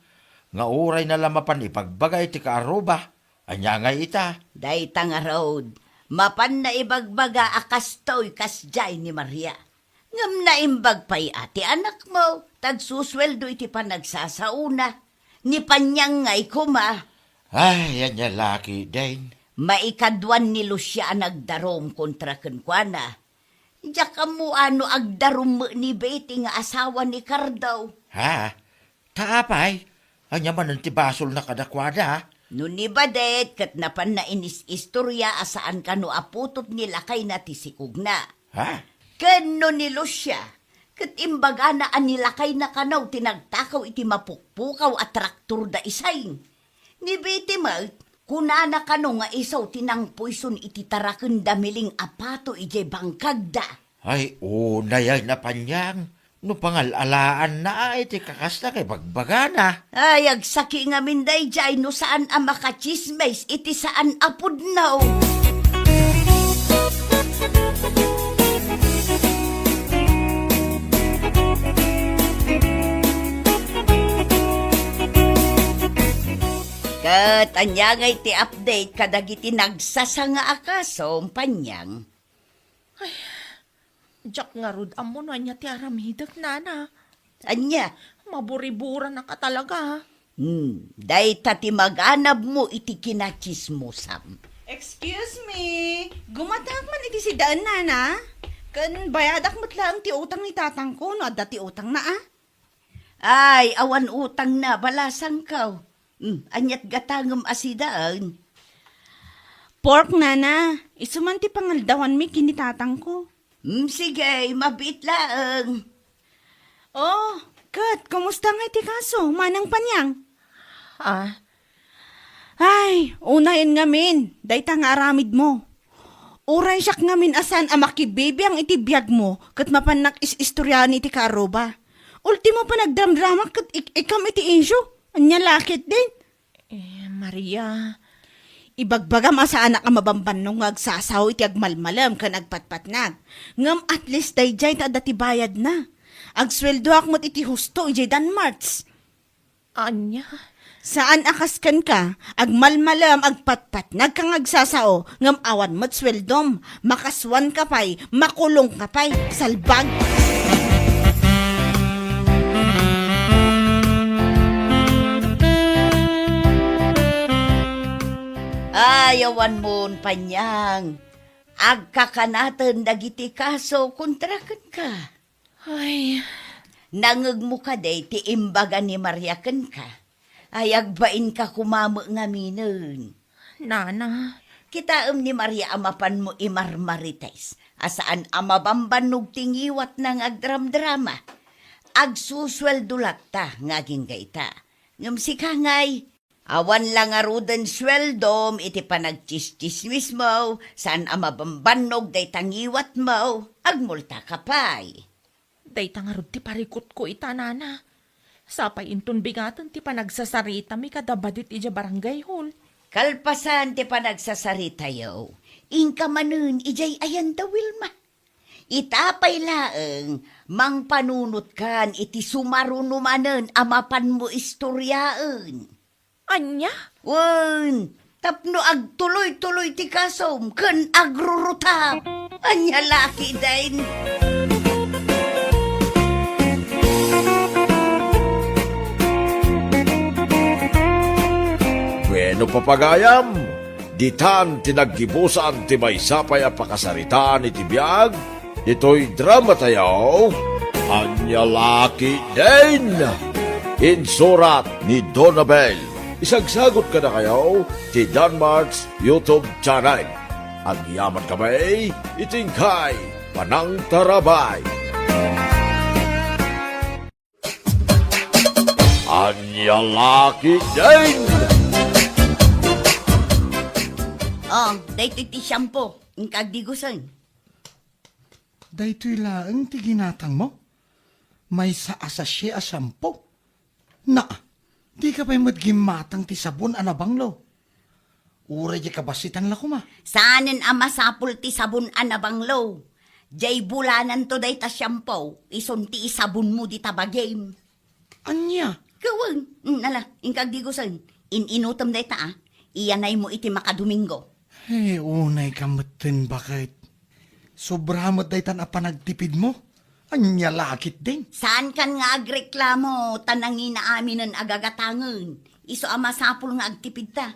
nga urayna la mapan ibagbaga iti kaarruba? Ania ngay ita? Dayta ngarud, mapanna ibagbaga a kastoy kasdiay ni Maria. Ngem naimbag pay a ti anakmo, ta agsusueldo iti panagsasaona. Ni Panyang ngay koma. Ay, ania la ketdin? Maikaduan ni Lucia a nagdarum kontra kenkuana. Diak ammo a no agdarum met ni Betty nga asawa ni Cardo. Ha? Ta apay, ania manen ti basolna kadakuada? No ni Badet ket napanna inis-istoria a saan kano a putot ni lakayna ti sikogna. Ha? Ken no ni Lucia, ket imbagana a ni lakayna kano ti nagtakaw iti mapukpukaw a traktor da Isay. Ni Betty met, kunana kano nga isu ti nangpoison iti taraken da Miling a pato idiay bangkagda. Ay, unay a Panyang, no pangal-alaanna a iti kakasta nga ibagbagana. Ay, agsaki ngamin daydiay no saan a makatsismis iti saan a pudno. Ket ania ngay ti update kadagiti nagsasanga a kaso, Panyang? Ay, diak ngarud ammo no ania ti aramidek, nana. Ania? Maburiburanaka talaga. Hmm, dayta ti maganabmo iti kinatsismosam. Excuse me, gumatangak man iti sidaen, nana. Ken bayadak met laeng ti utang ni tatangko no adda ti utangna, a. Ay, awan utangna, balasangko. Hmm, aniat gatangem a sidaen? Pork, nana. Isu man ti pangaldawanmi ken ni tatangko. Hmm, sige, mabiit laeng. Oh, ket, kumusta ngay ti kaso, Manang Panyang? Ah, Ay, unayen ngamin, dayta nga aramidmo. Uray siak ngamin a saan a makibibiang iti biagmo ket mapannak is-istoriaan iti kaarruba. Ultimo, panagdramdramak ket ik-, ikam iti insyo. Ania la Eh, Maria, ibagbagam a saanak a mabambannog nga agsasao iti agmalmalem ken agpatpatnag. Ngem at least daydiay ta adda ti bayadna. Agsueldoak met iti husto idiay Danmarts. Ania? Saan a kas kenka, agmalmalem, agpatpatnag ka nga agsasao, ngem awan met sueldom, makasuan ka pay, makulong ka pay, salbag! Ay, awan mon, Panyang. Agkakanaten dagiti kaso kontra kenka. Ay. Nangngegmo kadi ti imbaga ni Maria kenka? Ay, agbainka koma met ngaminen. Nana. Kitaem ni Maria a mapanmo imarmarites, a saan a mabambannog ti ngiwatna nga agdramdrama. Agsusueldo latta nga agingga ita. Ngem sika ngay, awan la ngaruden sueldom iti panagtsistsismismo, saan a mabambannog dayta ngiwatmo, agmultaka pay. Dayta ngarud ti parikutko ita, Nana. Sapay inton bigaten ti panagsasaritami kada badit idiay barangay hall. Kalpasan ti panagsasaritayo, inka manen idiay ayan da Wilma. Ita pay laeng, mangpanunotkan iti sumaruno manen a mapanmo istoriaen. Ania? Wen, tapno agtuloy-tuloy ti kasom ken agrurutap. Ania la ketdin? Bueno, papagayam, ditan ti naggibusan ti maysa pay a pakasaritaan iti biag ditoy dramatayo, Ania la ketdin? Insurat ni Donabel. Isagsagot kadakayo ti Danmarts YouTube channel. Agyaman kami iti inkay panangtarabay. Ania la ketdin? Oh, daytoy ti shampoo. Inka agdigusen. Daytoy laeng ti ginatangmo? Maysa a sachet a shampoo? Na, dika pay met gimmatang ti sabon a nabanglo. Uray diay kabassitan la koma. Saanen a masapul ti sabon a nabanglo. Diay bulananto dayta shampoo, isun ti isabonmo dita bagim. Ania? Ket wen, mm, ala, inka agdigusen. In-inutem dayta, a. Iyanaymo iti makadomingo. Ay, unayka metten, baket. Sobra met daytan a panagtipidmo. Ania la ketdin? Saankan nga agreklamo, ta nangina aminen a gagatangen. Isu a masapul nga agtipidta.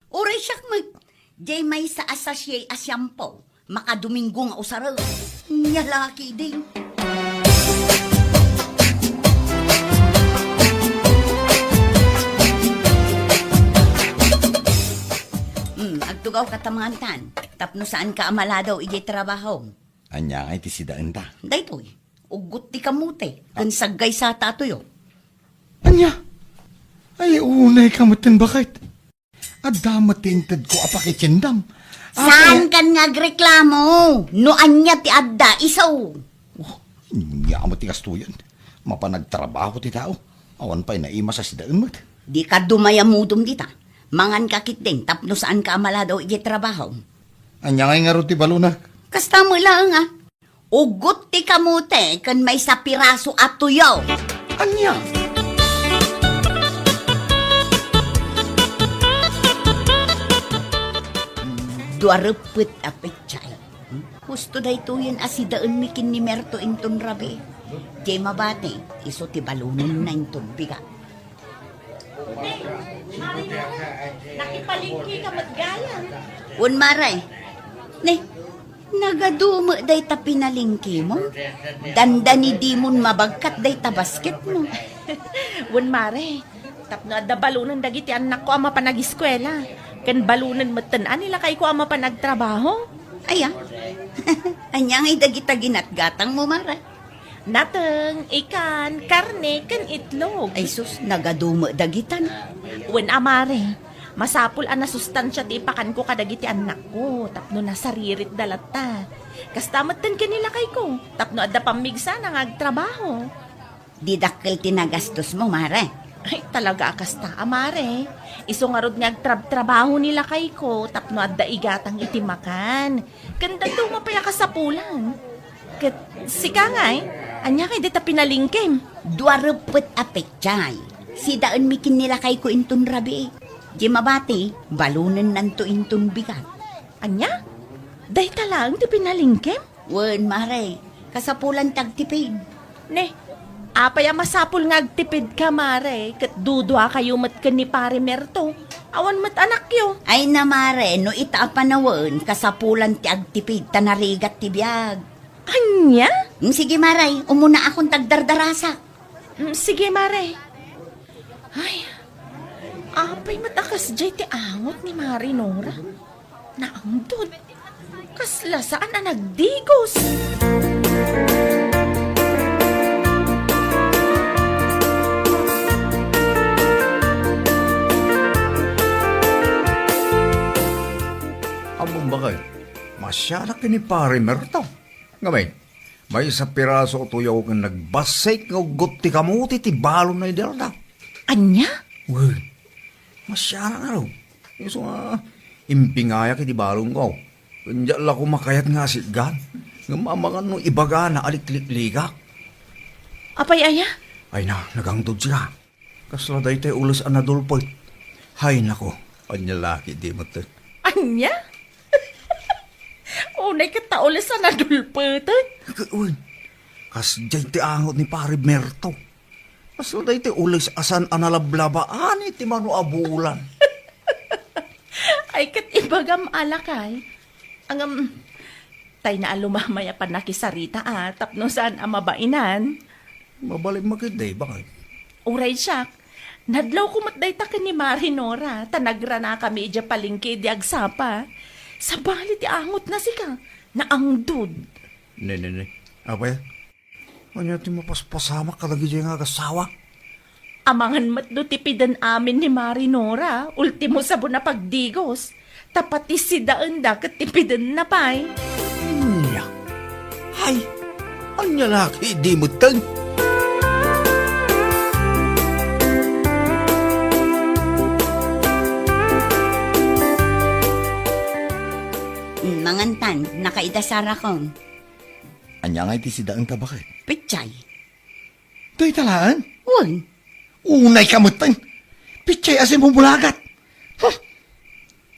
Uray siak met, diay maysa a sachet a shampoo, makadomingo nga usaren. Ania la ketdin? Hmm, agtugawka ta mangan, tapno saanka a maladaw idiay trabahom. Ania ngay ti sidaenta? Daytoy, uggot ti kamote, ken saggaysata a tuyo. Ania? Ay, unayka metten, baket. Adda met ti intedko a pakitiendam. Saankan nga agreklamo? No ania ti adda, isu. Oh, ania met ti kastoyen? Mapan agtrabaho ti tao. Awan pay naimas a sidaen met. Dika dumayamudom dita. Manganka ketdin tapno saanka a maladaw idiay trabaho. Ania ngay ngarud ti balonek? Kasta met laeng, a. Uggot ti kamote ken maysa piraso a tuyo. Ania? Dua reppet a pechay. Husto daytoyen a sidaenmi ken ni Merto inton rabii. Diay mabati, isu ti balonenna inton bigat. Nakipalengke ka met gayam. Wen, mare. Ne, nagadu met dayta pinalengkemo? Dandanidimon mabagkat dayta basketmo. Wen, mare, tapno adda balonen dagiti annakko a mapan agiskuela, ken balonen metten a ni lakayko a mapan agtrabaho. Aya? Ania ngay dagita ginatgatangmo, mare? Nateng, ikan, karne, ken itlog. Ay sus, nagadu met dagitan. Wen a, mare, masapul a nasustansia ti ipakanko kadagiti annakko tapno nasariritda latta. Kasta metten ken ni lakayko tapno adda pammigsana nga agtrabaho. Di dakkel ti nagastosmo, mare. Ay, talaga a kasta a, mare. Isu ngarud nga agtrabtrabaho ni lakayko tapno adda igatang iti makan. Ken dadduma pay a kasapulan. Ket sika ngay, ania ngay dita pinalingkem? Dua reppet a petsa. Sidaenmi ken ni lakayko inton rabii. Diay mabati, balonennanto inton bigat. Ania? Dayta laeng ti pinalingkem? Wen, mare, kasapulan ti agtipid. Ne, apay a masapul nga agtipidka, mare, ket duduakayo met ken ni Pare Merto? Awan met anakyo. Ay na, mare, no ita a panawen, kasapulan ti agtipid ta narigat ti biag. Ania? Mm, sige, mare, umunaakon ta agdardarasak. Mm, sige, mare. Ay, apay met a kasdiay ti angot ni Mare Nora? Naangdod. Kasla saan a nagdigos. Ammom bakay, masianak ken ni Pare Merto. Ngamin, maysa piraso a tuyo ken nagbassit nga uggot ti kamuti ti balonna idi aldaw. Ania? Wen, masianak ngarud. Isu nga, impingayak iti balonko. Ken diak la koma kayat nga asitgan. Ngem amangan no ibagana a liklikligak. Apay aya? Ay na, nagangdod sika. Kasla daytoy ules a nadulpet. Hay nako, ania la ketdi metten. Ania? Unay ket ta ules a nadulpeten? Ket wen, kasdiay ti angot ni Pare Merto. Kasla daytoy ules a saan a nalablabaan iti mano a bulan. Ay, ket ibagam a lakay. Ngem, tayna a lumamay a pannakisarita a tapno saan a mabainan. Mabalinmo ketdi, bakay? Uray siak, nadlawko met dayta ken ni Mare Nora, ta nagranakami idiay palengke idi agsapa. Sabali ti angotna sika, naangdod. Ne, ne, ne. Apay? Ania ti mapaspasamak kadagiti nga agassawa? Amangan met no tipiden amin ni Mare Nora, ultimo sabon a pagdigos. Ta pati sidaenda ket tipidenna pay. Ania? Hay, ania la ketdi metten? Mm, mangantan, nakaidasarakom. Ania ngay ti sidaenta, baket? Petsay. Dayta laeng? Wen. Unayka metten. Petsay a simumulagat. Huh!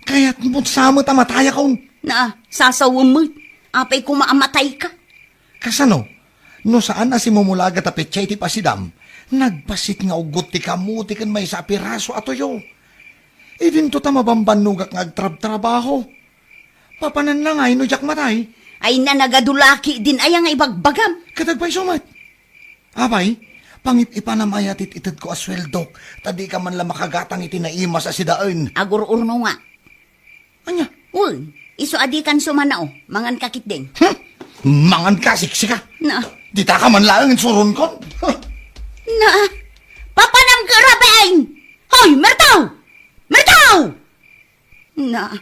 Kayatmo sa met a matayakon. Na, sasawem met. Apay koma a matayka? Kasano? No saan a simumulagat a petsay ti pasidam, nagbassit nga uggot ti kamuti ken maysa a piraso a tuyo. Idinto ta mabambannogak nga agtrabtrabaho. Papananna ngay no diak matay? Ay na, nagadu la ketdin aya nga ibagbagam. Ket agpayso met. Apay, pangip-ipanam aya ti it-itedko a sueldok, ta dika man la makagatang iti naimas a sidaen. Agur-urno nga. Ania? Wen, isu a dikan sumanao, manganka ketdin. Hmm? Manganka, siksika? Na. Ditaka man laeng suronkon. Huh. Na. Papanam ka rabiin! Hoy, Mertaw! Mertaw! Na,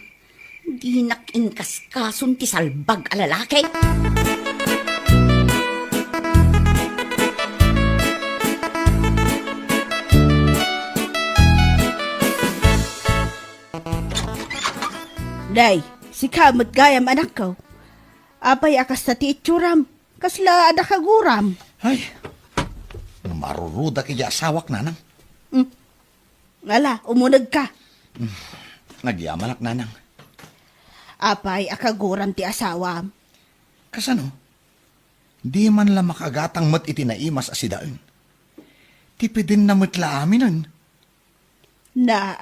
dinak inkaskason ti salbag a lalaki. Day, sika met gayam, anakko. Apay a kasta ti itsuram? Kasla adda kaguram? Ay, marurudak iti asawak, nanang. Mm. Ala, umunegka. Nagyamanak, nanang. Apay a kaguram ti asawam? Kasano? Di man la makagatang met iti naimas a sidaen. Tipidenna met la aminen. Na,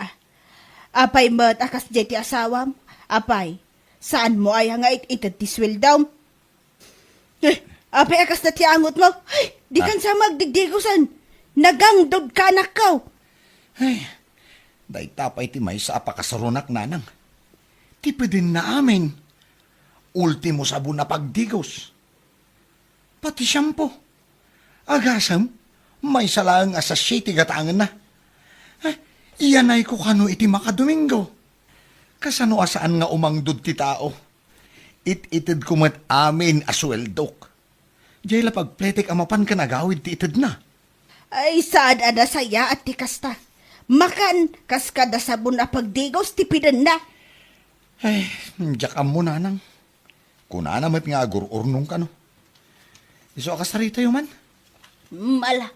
apay met a kasdiay ti asawam? Apay, saanmo aya nga it-ited ti sueldom? Eh, apay a kasta ti angotmo? Ay, dikan sa magdigdigosen. Nagangdodka, anakko. Ay, dayta pay ti maysa a pakasuronak, nanang. Tipidenna amin. Ultimo sabon a pagdigos. Pati shampoo. Agasem, maysa laeng a sachet ti gatangenna. Eh, iyanayko kano iti makadomingo. Kasano a saan nga umangdod ti tao? It-itedko met amin a sueldok. Diay la pagpletek a mapan ken agawid ti itedna. Ay, saan a nasayaat ti kasta. Makan, kas kada sabon a pagdigos ti pidenna. Ay, diak ammo, nanang. Kunana met nga agur-urnong kano. Isu a kasaritayo man? Mm, ala,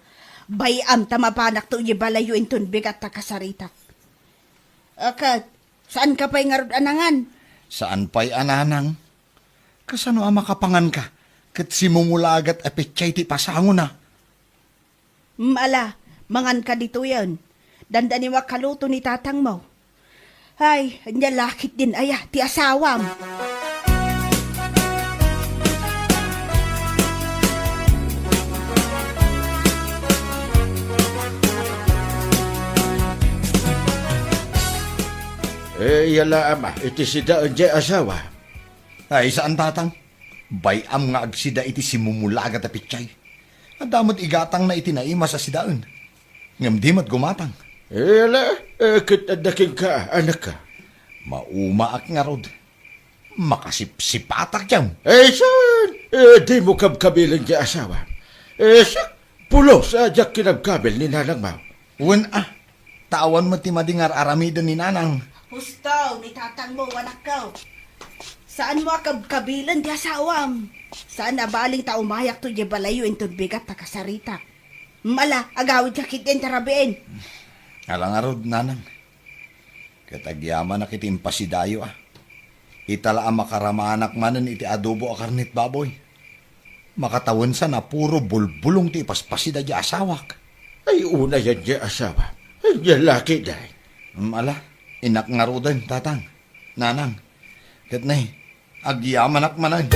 bay-am ta mapanakto iti balayyo inton bigat ta kasaritak. Akat, saan ka pay ngarud a nangan? Saan pay a nanang? Kasano a makapangan ka ket simumulagat a petsa iti pasangona? Mm, ala, mangan ka ditoyen. Dandani a kaluto ni tatangmo. Ay, ania la ketdin aya ti asawam? Eh, iya la, ama, iti sidaen diay asawa. Ay, saan, tatang. Bay-am nga agsida iti simumulagat a petsay. Adda met igatangna iti naimas a sidaen. Ngem di met gumatang. Ala, eh, ket adda kenka, anakka? Maumaak ngarud. Makasipsipatak diam. Eh, saan? Eh, dimo kabkabilen ti asawa. Eh, siak, pulos a diak kinabkabil ni nanangmo. Wen a, ta awan met ti madi nga ar-aramiden ni nanang. Husto, ni tatangmo, anakko. Saanmo a kabkabilen ti asawam. Saan a baling ta umayakto diay balayyo inton bigat ta kasaritak. Mala, agawidka ketdin ta rabiin. Ala ngarud, nanang. Ket agyamanak iti impasidayo, a. Ita la a makaramanak manen iti adobo a karnet baboy. Makatawensan a puro bulbulong ti ipaspasida diay asawak. Ay, unayen diay asawa. Ay, diay laki, day. Mm, ala, innak ngaruden, tatang, nanang. Ket nay, agyamanak manen.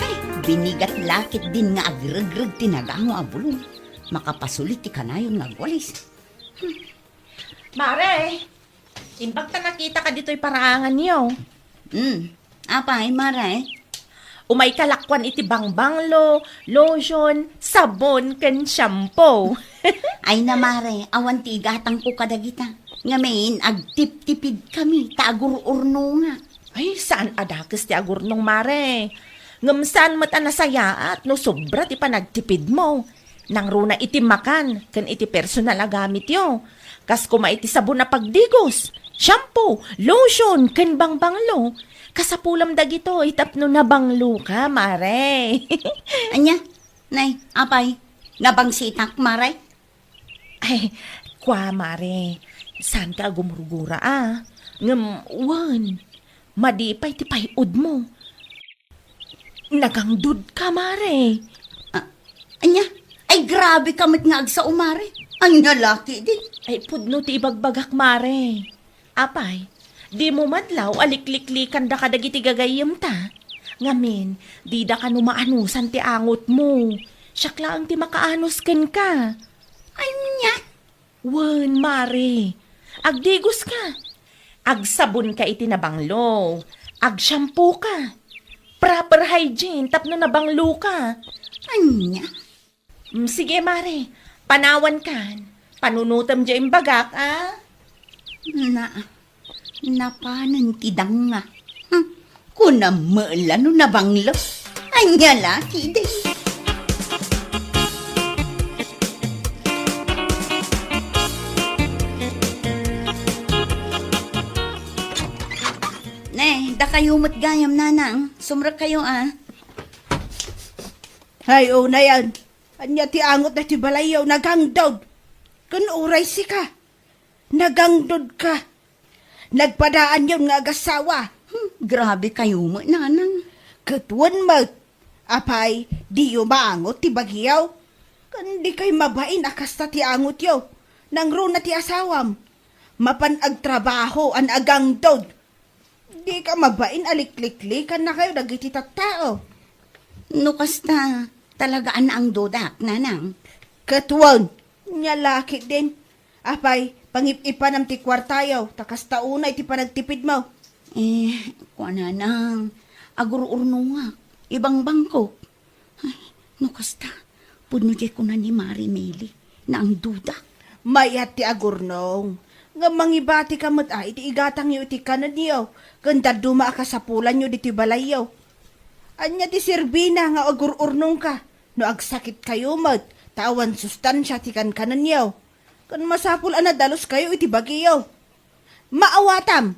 Ay, binigat la ketdin nga agregreg ti nagango a bulong. Makapasulit ti kanayon nga agwalis. Hmm. Mare, imbag ta nakitaka ditoy paraanganyo. Hmm. Apay, Mare? Umayka lakuan iti bangbanglo, lotion, sabon, ken shampoo. Ay na, Mare, awan ti igatangko kadagita. Ngamin, agtiptipidkami, ta agur-urnongak. Ay, saan a dakes ti agurnong, Mare. Ngem saan met a nasayaat no sobra ti panagtipidmo. Nangruna iti makan ken iti personal a gamityo. Kas koma iti sabon a pagdigos, shampoo, lotion, ken bangbanglo. Kasapulam dagitoy tapno nabangloka, Mare. Ania? Nay, apay, nabangsitak, Mare? Ay, kua, Mare. Saanka a gumurgura, a. Ngem, wen, madi pay ti pay-odmo. Nagangdodka, Mare. Ah, ania? Ay, grabe ka met nga agsao, Mare. Ania la ketdin? Ay, pudno ti ibagbagak, Mare. Apay, dimo madlaw a likliklikanda kadagiti gagayyemta? Ngamin, dida kano maanosan ti angotmo. Siak laeng ti makaanus kenka. Ania? Wen, Mare, agdigoska. Agsabonka iti nabanglo. Agshampooka. Proper hygiene tapno nabangloka. Ania? Mm, sige, Mare. Panawankan. Panunotem diay imbagak, a? Na, Napanen ti danga. Hmm, kunam met la no nabanglo. Ania la ketdin? Ne, dakayo met gayam, nanang. Sumrekkayo, a. Ay, unayen. Ania ti angot daytoy balayyo? Nagangdod. Ken uray sika. Nagangdodka. Nagpadaanyon nga agasawa. Hmm, grabe kayo met, nanang. Ket wen met, apay, diyo maangot ti bagiyo? Ken dikay mabain a kasta ti angotyo. Nangruna ti asawam. Mapan agtrabaho, an agangdod. Dika mabain a likliklikannen kayo dagiti tattao. No kasta, talaga a naangdodak, nanang. Ket wen, nia la ketdin. Apay, pangip-ipanam ti kuartayo, ta kasta unay ti panagtipidmo. Eh, kua, nanang, agur-urnongak, ibangbangkok. Ay, no kasta, pudno diay kuna ni Mari Meli. Naangduda. Mayat ti agurnong. Ngem mangibatika met a iti igatangyo iti kanenyo, ken dadduma a kasapulanyo ditoy balayyo. Ania ti serbina nga agur-urnongka no agsakitkayo met ta awan sustansia ti kankanenyo? Ken masapul a nadaluskayo iti bagiyo. Maawatam!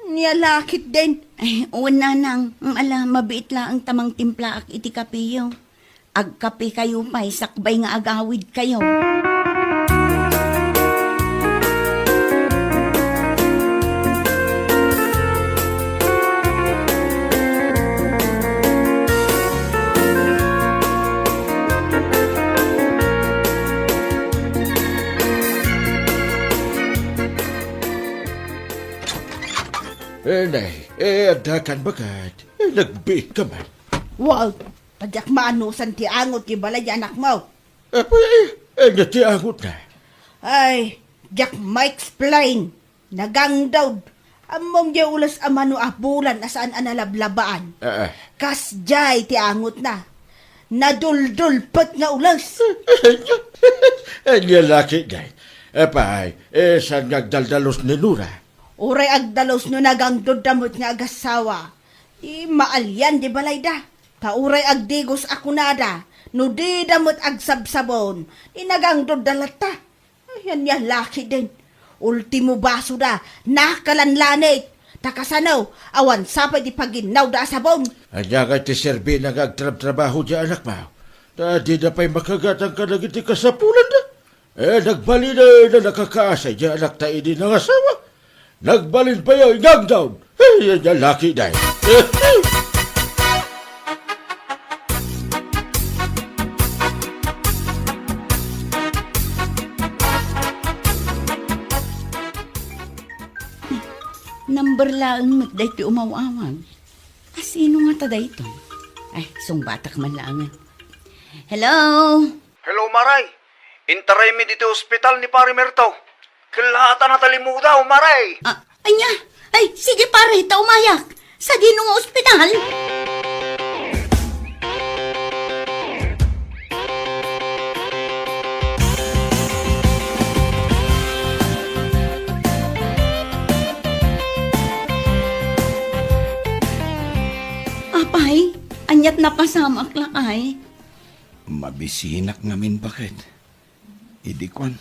Nia la ketdin. Ay, wen, nanang, ala, mabiit laeng ta mangtimplaak iti kapeyo. Agkapekayo pay sakbay nga agawidkayo. Inay, eh, addakan baket. Eh, nagbiit ka man. Wow! Ta diak maanusan ti angot ti balay ti anakmo. Apay, eh, ania ti angotna? Ay, diak ma-explain. Nagangdod. Ammom diay ules a mano a bulan a saan a nalablabaan. Ah, ah. Kasdiay ti angotna. Naduldulpet nga ules. Ania la ketdin. Apay, eh, saan nga agdaldalus ni Nora? Uray agdalus no nagangdodda met nga agassawa, ti maalian ti balayda. Ta uray agdigos a kunada, no dida met agsabsabon, ti nagangdodda latta. Ay, ania la ketdin. Ultimo basoda, nakalanlanit. Ta kasano, awan sa pay ti paginnawda a sabon. Ania ngay ti serbina nga agtrabtrabaho diay anakmo? Ta dida pay makagatang kadagiti kasapulanda. Eh, nagbalin a nakakaasi diay anakta idi nangasawa. Nagbalin pay a ingangdaw. Ay, ania la ketdin. Number laeng met daytoy umaw-awag. A, sino ngata daytoy? Ay, sungbatak man laengen. Hello? Hello, Maray. Intaraymi ditoy ospital ni Pare Merto. Kellaatan a talimudaw, Maray. Ah, ania? Ay, sige, pare, ta umayak. Sadino nga ospital? Apay, aniat napasamak, lakay? Mabisinak ngamin, baket. Idi kuan,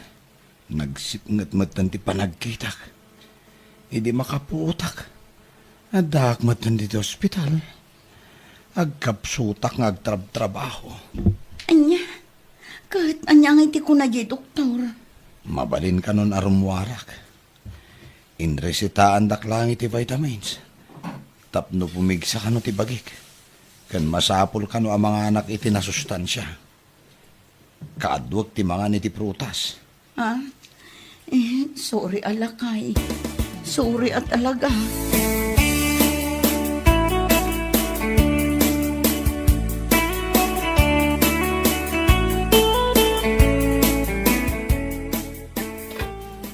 nagsipnget metten ti panagkitak. Idi makapuotak, addaak metten ditoy ospital. Agkapsutak nga agtrabtrabaho. Ania? Ket ania ngay ti kuna diay doktor? Mabalin kanon a rummuarak. Inresetaandak laeng iti vitamins tapno pumigsa kano ti bagik. Ken masapul kano a manganak iti nasustansia. Kaaduek ti mangan iti prutas. Ah? Eh, sorry a lakay. Sorry a talaga.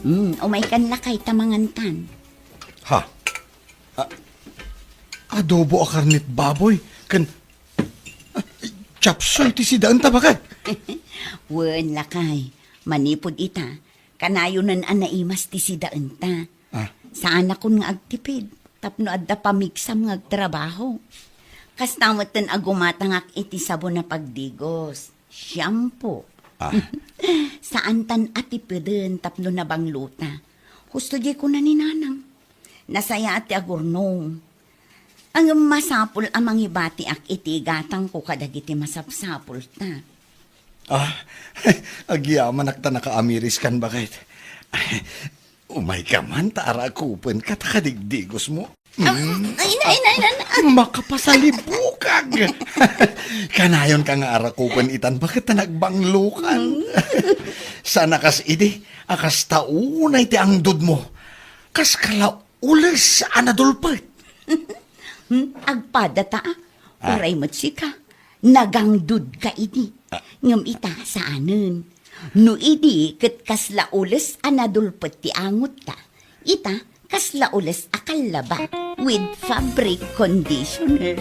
Hmm, umaykan lakay ta mangankan. Ha? A-, adobo a karnet baboy ken Chop suey ti sidaenta, baket? Wen, lakay. Manipud ita, kanayonen a naimas ti sidaenta. Ah. Saanakon nga agtipid tapno adda pamigsam nga agtrabaho. Kasta metten a gumatangak iti sabon a pagdigos, shampoo. Ah. Saantan a tipiden tapno nabanglota. Husto diay kuna ni Nanang. Nasayaat ti agurnong. Ngem masapul a mangibatiak iti igatangko kadagiti masapsapulta. Ah, agyamanak ta nakaamiriskan, baket. Umayka man ta arakupenka ta kadigdigosmo. Ah, mm. Ay, nay, nay, nay, nay. Makapasalibukag. Kanayonka nga arakupen itan, baket ta nagbanglokan. Mm. Sana kas idi, a kasta unay ti angdodmo. Kas kala ules a nadulpet. Hmm, agpadata, a. Ah. Uray met sika, nagangdodka idi. Ah. Ngem ita, saanen. No idi ket kasla ules a nadulpet ti angotta, ita, kasla ules a kallaba with fabric conditioner.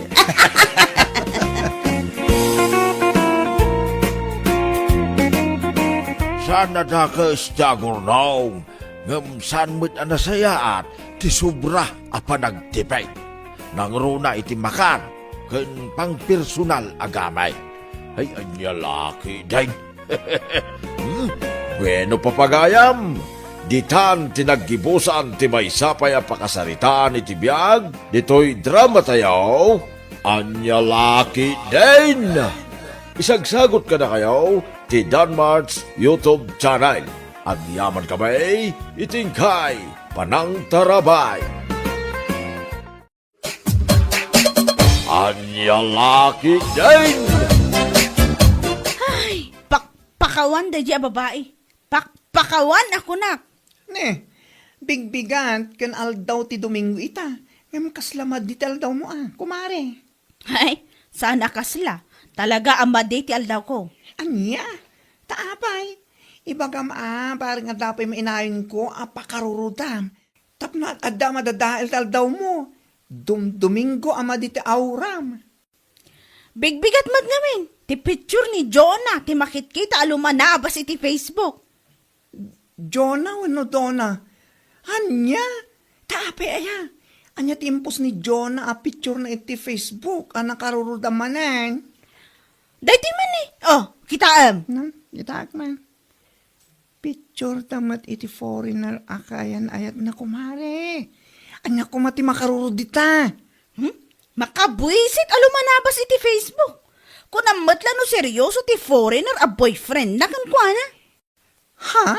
A nadakes ti agurnong, ngem saan met a nasayaat ti sobra a panagtipek. Nangruna iti makar ken pangpersonal a gamit. Ay, ania la ketdin. Hmm? Bueno, papagayam, ditan ti naggibusan ti maysa pay a pakasaritaan iti biag ditoy dramatayo. Ania la ketdin. Isagsagot kadakayo ti Danmart's YouTube channel. Agyamankami iti inkay panangtarabay. Ania la ketdin. Ay, pakpakawan daydi a babai. Pakpakawan a kunak. Ne, bigbigat ken aldaw ti Domingo ita. Ngem kasla madi ti aldawmo a, kumare. Ay, saan a kasla. Talaga a madi ti aldawko. Ania? Ta apay, ibagam a, bareng adda pay mainayonko a pakarurudam. Tapno adda a madadael ti aldawmo. Dum-, Domingo a madi ti auram. Bigbigat met ngamin ti picture ni Jonah ti makitkita a lumanabas iti Facebook. Jonah wenno Donna? Ania? Ta apay aya? Ania ti impos ni Jonah a picture na iti Facebook a nakarurudam manen? Daytoy man ni. Oh, kitaem. Na, kitaek man. Picture ta met iti foreigner a kaayan-ayatna, kumare. Ania koma ti makarurod dita? Hmm? Makabuisit a lumanabas iti Facebook. Kunam met la no seryoso ti foreigner a boyfriend na kenkuana. Ha?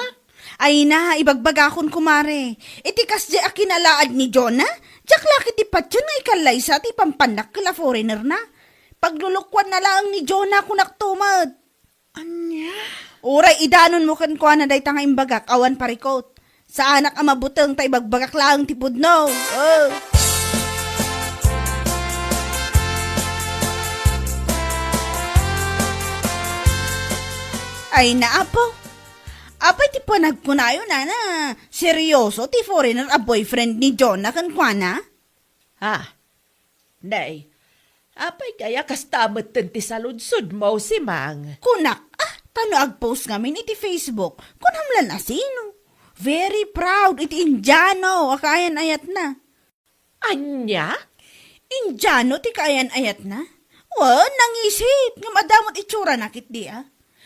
Ay na, ibagbagakon, kumare. Iti kasdi a kinalaad ni Jonah, diak la ketdi patien nga ikallaysa ti pampannakkel a foreigner na. Paglulukuan na laeng ni Jonah, kunak to met. Ania? Uray idanonmo kenkuana dayta nga imbagak awan parikot. Saanak a mabuteng ta ibagbagak laeng ti pudno. Oh. Ay, naapo. Apay ti panagkunayo, nana? Seryoso ti foreigner a boyfriend ni Jonah kenkuana? Ah, nay, apay kaya kasta metten ti saludsodmo, Simang? Kunak, ah, ta no agpost ngamin iti Facebook, kunam lan a sino. Very proud iti Indiano a kaayan-ayatna. Ania? Indiano ti kaayan-ayatna? Wen, nangisit, ngem adda met itsurana ketdi a.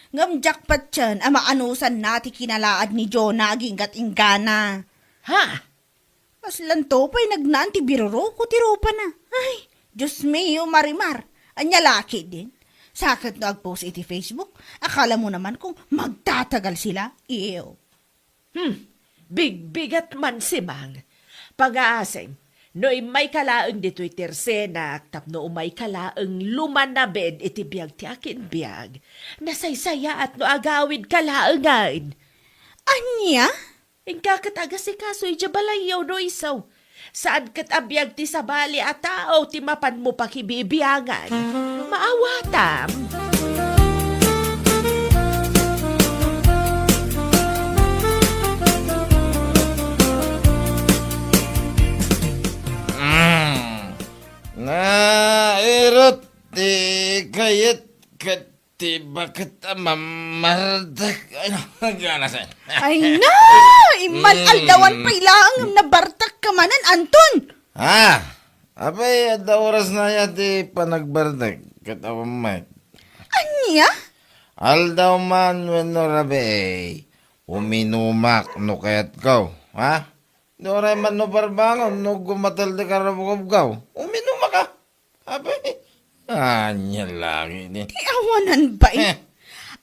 Ngem diak patien a maanusanna ti kinalaad ni Jonah aginggat inggana. Ha? Kaslanto pay nagnaan ti biruroko ti rupana. Ay, Dios mio, Marimar. Ania la ketdin? Sa ket no agpost iti Facebook, akalamo naman kung magtatagal sila. Iyo. Hmm, bigbigat man, Simang. Pangaasing, no immayka laeng ditoy tersenak tapno umayka laeng lumanabed iti biag ti akin biag, nasaysayaat no agawidka laengen. Ania? Inka ket agasikaso idiay balayyo no isu. Saan ket a biag ti sabali a tao ti mapanmo pakibibiangan. Maawatam. Mm. Nairut ti kayat ket ti baket a mamardek. Ay, no, gana sa. Ay na! Immal Mm. aldawan pay laeng nabartek ka manen, Anton. Ah, apay, adda oras na ya ti panagbartek ket awan met. Ania? Aldaw man wenno rabii, uminumak no kayatko, ha? Di uray man no parbangon, no gumatel ti karabukobkaw, uminumak, ha? Apay, ania lagi ni. Ti awanan bay? Eh.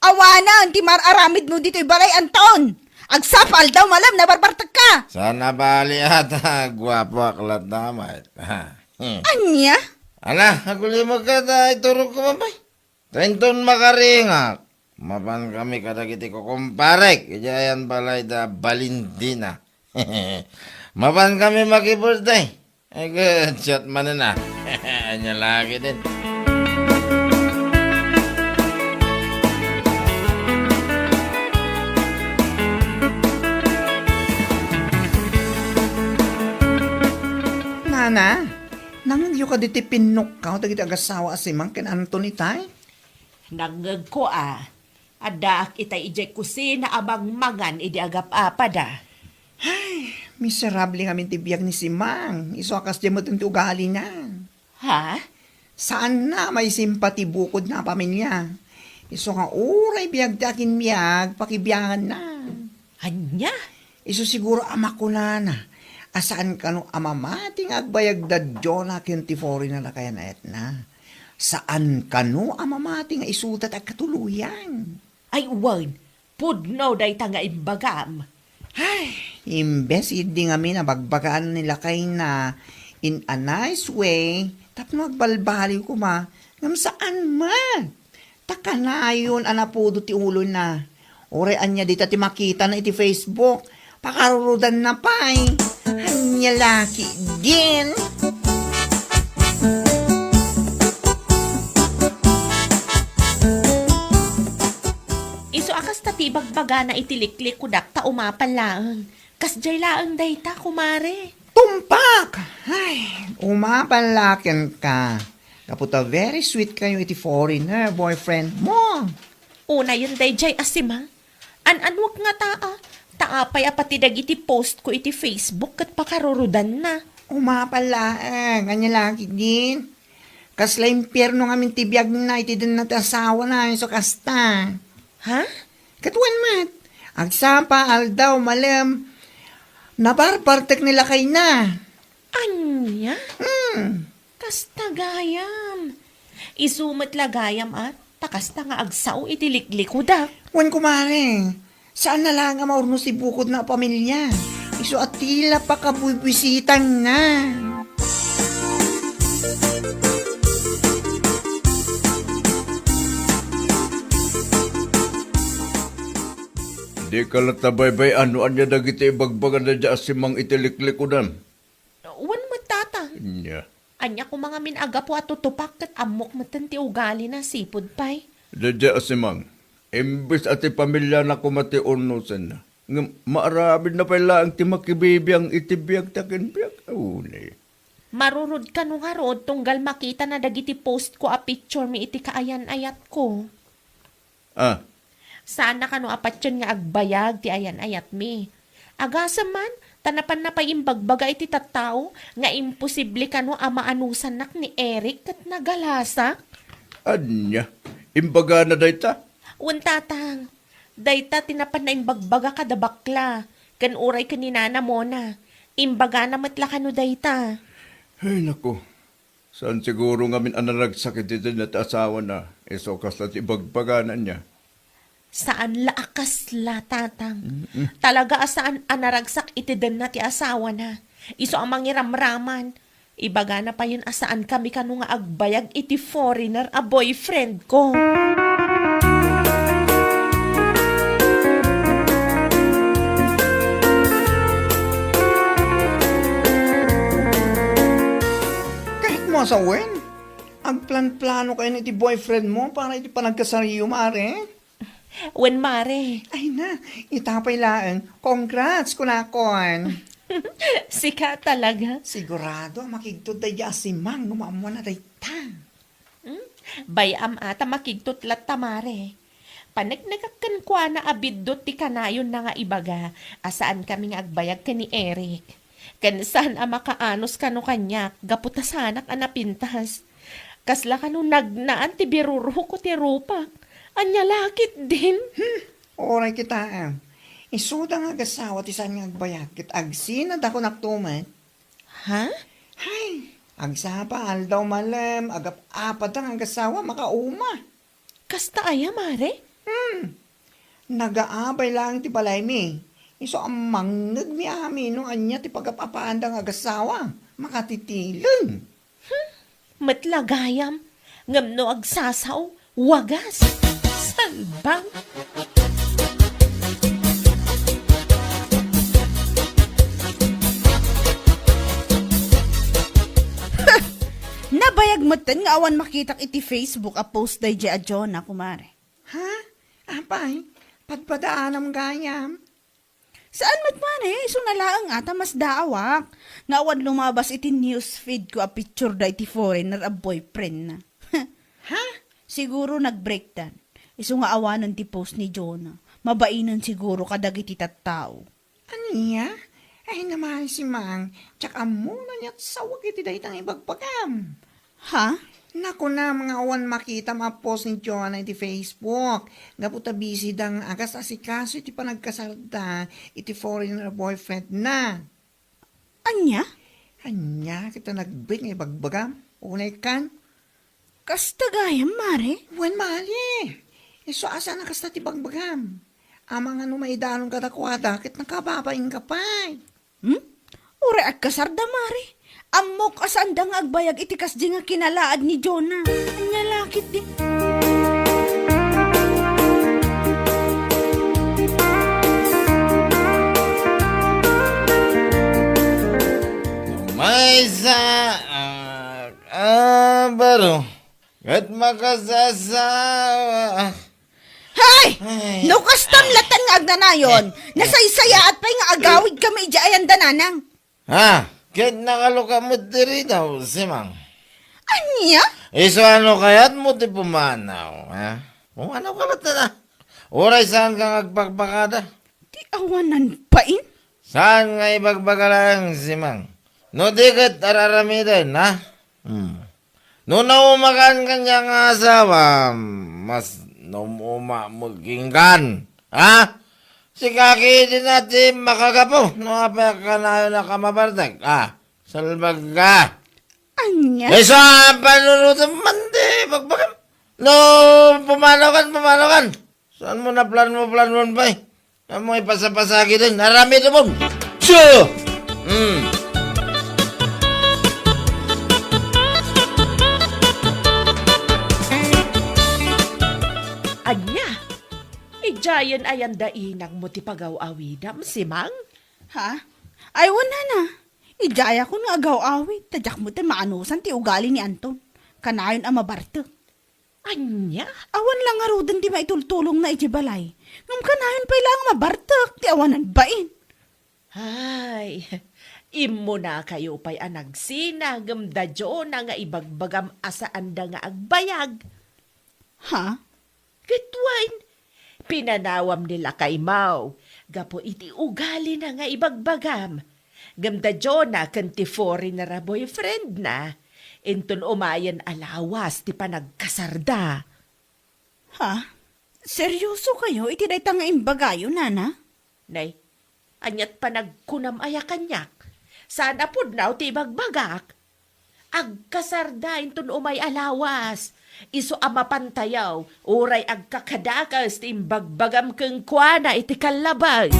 Awanan ti mar-aramidmo ditoy balay, Anton. Agsapa aldaw malem, nabarbartek ka. Sana bali ata, guapoak latta met. Ha. Hmm. Ania? Ala, agulimag ka ta iturog ko, mapay. Ta inton makaringak, mapan kami kadagiti kukumparek idiay ayan balay da Valentina. Mapan kami maki-birthday. Ay, good shot manen, ah. Ania lagi din. Nana, nangngegyo kadi ti pinnukkaw dagiti agassawa a Simang ken Anton itay? Nangngegko a. Addaak itay idiay kusina a mangmangan idi agap-apada. Ay, miserable ngamin ti biag ni Simang. Isu a kasdiay met ti ugalina. Ha? Saanna a maisimpa ti bukodna a pamilia. Isu nga uray biag ti akinbiag, pakibiaganna. Ania? Isu siguro a makunana a saan kano a mamati nga agbayag da Jonah ken ti foreigner a kayan-ayatna. Saan kano a mamati nga isuda ti agkatuloyan. Ay, wen, pudno dayta nga imbagam. Ay, imbes idi ngamin a bagbagaana ni lakayna in a nice way, tapno agbalbaliw koma, ngem saan met. Ta kanayon a napudo ti ulona. Uray ania dita ti makitana iti Facebook, pakarurudanna pay. Ania la ketdin? Isu a kasta ti ibagbagana iti liklikudak ta umapal laeng. Kasdiay laeng dayta, kumare. Tumpak! Ay, umapal la kenka. Gapu ta very sweet kayo iti foreigner, boyfriend mo. Unayen daydiay a Simang. An-anuek ngata a, ta apay a pati dagiti post ko iti Facebook ket pakarurudanna. Umapal laeng, ania la ketdin? Kasla impierno ngamin ti biagna iti denna ti asawana, isu kasta. Ha? Ket wen met, agsapa, aldaw, malem, nabarbartek ni lakayna. Ania? Hmm. Kasta gayam. Isu met la gayam a, ta kasta nga agsao iti liklikudak. Wen, kumare, saan na laeng a maurnos ti bukodna a pamilia. Isu a tila pakabuybuysitanna. Dika latta baybay-an no ania dagiti ibagbagana daydiay a Simang iti liklikudan. Wen met, Tatang. Ania? Ania koma ngamin a gapu a tutupak ket ammok metten ti ugalina sipud pay. Daydiay a Simang, imbes a ti pamiliana koma ti urnosenna, ngem maaramidna pay laeng ti makibibiang iti biag ti akinbiag. Aw, ni. Marurod kano ngarud tunggal makitana dagiti post ko a picture mi iti kaayan-ayatko. Ah. Saanna kano a patien nga agbayag ti ayan-ayatmi. Agasem man, ta napanna pay imbagbaga iti tattao nga imposible kano a maanusannak ni Eric ket nagalasak. Ania? Imbagana dayta? Wen, Tatang. Dayta ti napanna imbagbaga kada bakla, ken uray ken ni Nana Mona. Imbagana met la kano dayta. Ay, naku. Saan siguro ngamin a naragsak iti denna ti asawana, isu kasla ti ibagbagana ania? Saan la a kasla, Tatang. Mm-mm. Talaga a saan a naragsak iti denna ti asawana. Isu a mangiramraman. Ibagana payen a saan kami kano nga agbayag iti foreigner a boyfriend ko. Ket mo, sawen? Agplanplano kayon iti boyfriend mo para iti panagkasariyo, mare? Wen, mare. Ay na, ita pay laeng. Congrats, kunakon. Sika talaga. Sigurado a makigtot daydiay a Simang no maammoanna dayta. Hmm? Bay-am a ta makigtot latta, mare. Paneknekak kenkuana a biddut ti kanayonna nga ibaga a saan kami nga agbayag ken ni Eric. Ken saan a makaanus kano kaniak gapu ta saanak a napintas. Kasla kano nagnaan ti birurhok ko ti rupak. Ania la ketdin? Hmm, uray kitaem. Isuda nga agasawa ti saan nga agbayag ket agsinadakon met. Ha? Hay, agsapa, aldaw, malem, agap-apada nga agasawa, makauma. Kasta aya, mare? Hmm. Nagaabay laeng ti balaymi. Isu a mangngegmi amin no ania ti pagap-apaanda nga agasawa. Makatitileng. Hmm. Met la gayam. Ngem no agsasao, wagas. Salbang. Nabayag metten nga awan makitak iti Facebook a post daydiay a Jonah, kumare. Ha? Apay, padpadaanam gayam? Saan met, mare, isu na laeng a ta masdaawak nga awan lumabas iti news feed ko a picture da iti foreigner a boyfriend na. Ha? Siguro nag-breakdan. Isu nga awanen ti post ni Jonah, mabainen siguro kadagiti tattao. Ania? Ay, naman, Simang, diak ammo no aniat sawag iti dayta nga ibagbagam. Ha? Nakunam nga awan makitam a post ni Jonah iti Facebook. Gapu ta busy da nga agas-asikaso iti panagkasarda iti foreigner boyfriend na. Ania? Ania, kita nagbit nga ibagbagam? Unay kan? Kasta gayam, Mare? Wen, Mali. Isu a saan a kasta ti bagbagam. Amangan no maidanon kadakuada, ket nakababain ka pay. Hmm? Uray agkasarda, Mare. Ammok a saanda nga agbayag iti kasdi nga kinalaad ni Jonah. Ania la ketdi? Maysa, ah, ah, baro. Ket makasasawa. Hay! Ay. No kastam latta nga agnanayon, Eh. nasaysayaat pay nga agawid kami idiay ayan da Nanang. Ha? Ket nakaluka met diri daw, Simang. Ania? Isu ano kayat mo ti pumanaw, ha? Pumanaw ka latta na. Uray saan ka nga agpakpakada? Ti awanan bain? Saan nga ibagbaga laeng, Simang? No di ket ar-aramiden, ha? Hmm. No naumakan kaniak nga asawa, mas naum-uma met kenka. Ha? Sika ketdi na ti makagapu, no apay a kanayon a mabartek, ha? Salbag ka. Ania? Isu a panunutem man ti bagbagam. No, pumanaw kan, pumanaw kan. Saan mo naplan mo, plan mo pay? Amoy pasapasagi din. Aramid mo. Su! Hmm. Ania? Idiayen ayan da inang mo ti pagaw-awidam, Simang? Ha? Ay, wen, Nana. Idiayakon nga agaw-awid, ta diak met ti maanusan ti ugali ni Anton. Kanayon a mabartek. Ania? Awan la ngaruden ti maitultulongna iti balay. Ngem kanayon pay laeng mabartek ti awanan bain. Ay, immunakayo pay a nagsina ngem da Jonah nga ibagbagam a saanda nga agbayag. Ha? Ket wen, pinanawam ni lakaymaw gapu iti ugalina nga ibagbagam. Ngem da Jonah ken ti foreigner a boyfriendna, inton umayen a lawas ti panagkasarda. Ha? Seryoso kayo iti dayta nga imbagayo, Nana? Nay, aniat panagkunam aya kaniak? Saan a pudno ti ibagbagak? Agkasarda inton umay a lawas. Isu a mapantayaw, uray agkakadakes ti imbagbagam kenkuana iti kallabes.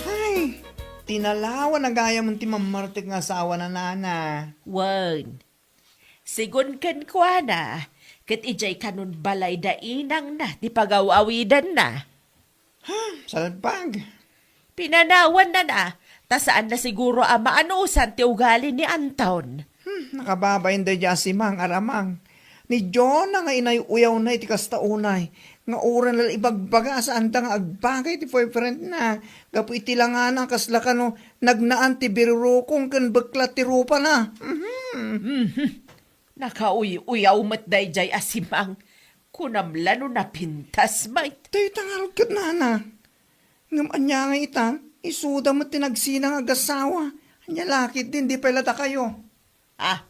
Ay, tinalawa na gayam ti mammartek nga asawa na, Nana. Wen, Sigun kenkuana, ket idiay kanon balay da inangna ti pagaw-awidanna. Ha, salbag. Pinanawannana, ta saanna siguro a maanusan ti ugali ni Anton. Hmm, nakababain daydiay a Simang, Aramang. Ni Jonah nga inay-uyawna iti kasta unay, nga uray la ibagbaga a saanda nga agbagay ti boyfriendna, gapu iti langana a kasla kano nagnaan ti birurukong ken beklat ti rupana. Mhm. Mhm. Nakauy-uyaw met daydiay a Simang. Kunam la no napintas met. Dayta ngarud ket, Nana. Ngem ania ngay ita? Isuda met ti nagsina nga agasawa. Ania la ketdin, di pay la dakayo. Ah,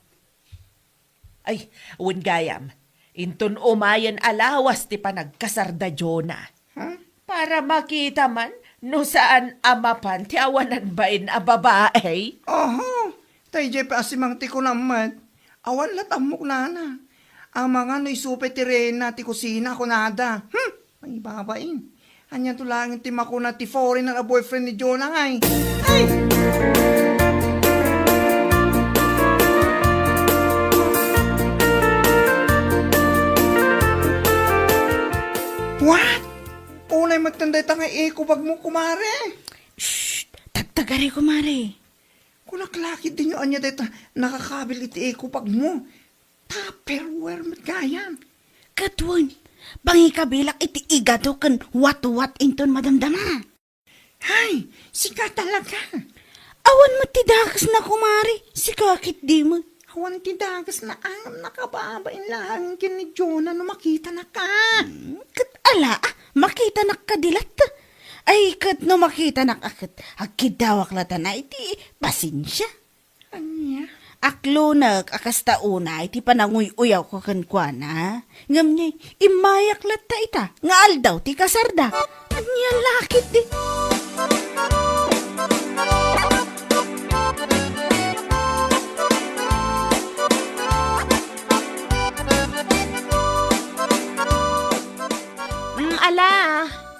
Ay, wen gayam, inton umayen a lawas ti panagkasarda Jonah. Ha? Para makita man no saan a mapan ti awanan bain a babae. Aha, daydiay pay a Simang ti kunam met. Awan la ti ammok, Nana. Amangan no isu pay ti reyna ti kusina, kunada. Hmm, mangibabain. Anianto laeng ti makuna ti foreigner a boyfriend ni Jonah ngay? Ay! What? Unay met dayta nga eco bag mo, kumare. Shh! Tagtagari, kumare. Kunak la ketdin no ania dayta nakakabil iti eco bag mo. Tupperware met gayam. Ket wen, pangikabilak iti igado ken watwat inton madamdama. Hay, sika talaga. Awan met ti dakesna, kumare. Sika ketdi met. Awan ti dakesna, ngem nakababain laeng ken ni Jonah no makitanaka. Hmm, ket ala, ah, makitanak kadi latta. Ay, ket no makitanak a ket agkiddawak latta na iti pasensia. Ania? Aklonek a kasta unay ti pananguy-uyawko kenkuana. Ngem ni, immayak latta ita nga aldaw ti kasarda. Ania la ketdi? Mm, ala,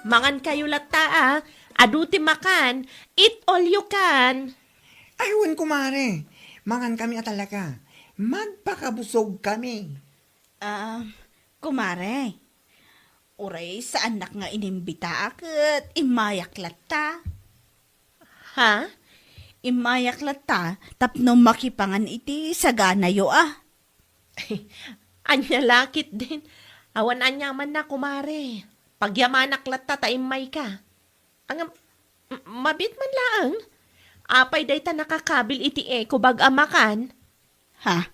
mangankayo latta, ah. Adu ti makan, eat all you can. Ay, wen, kumare. Mangankami a talaga. Magpakabusogkami. Ah, kumare, uray saannak nga inimbita ket immayak latta. Ha? Immayak latta tapno makipangan iti saganayo, ah. Ania la ketdin? Awan aniamanna, kumare. Pagyamanak latta ta immayka. Ngem, m-, mabiit man laeng. Apay dayta nakakabil iti eco bag a makan? Ha?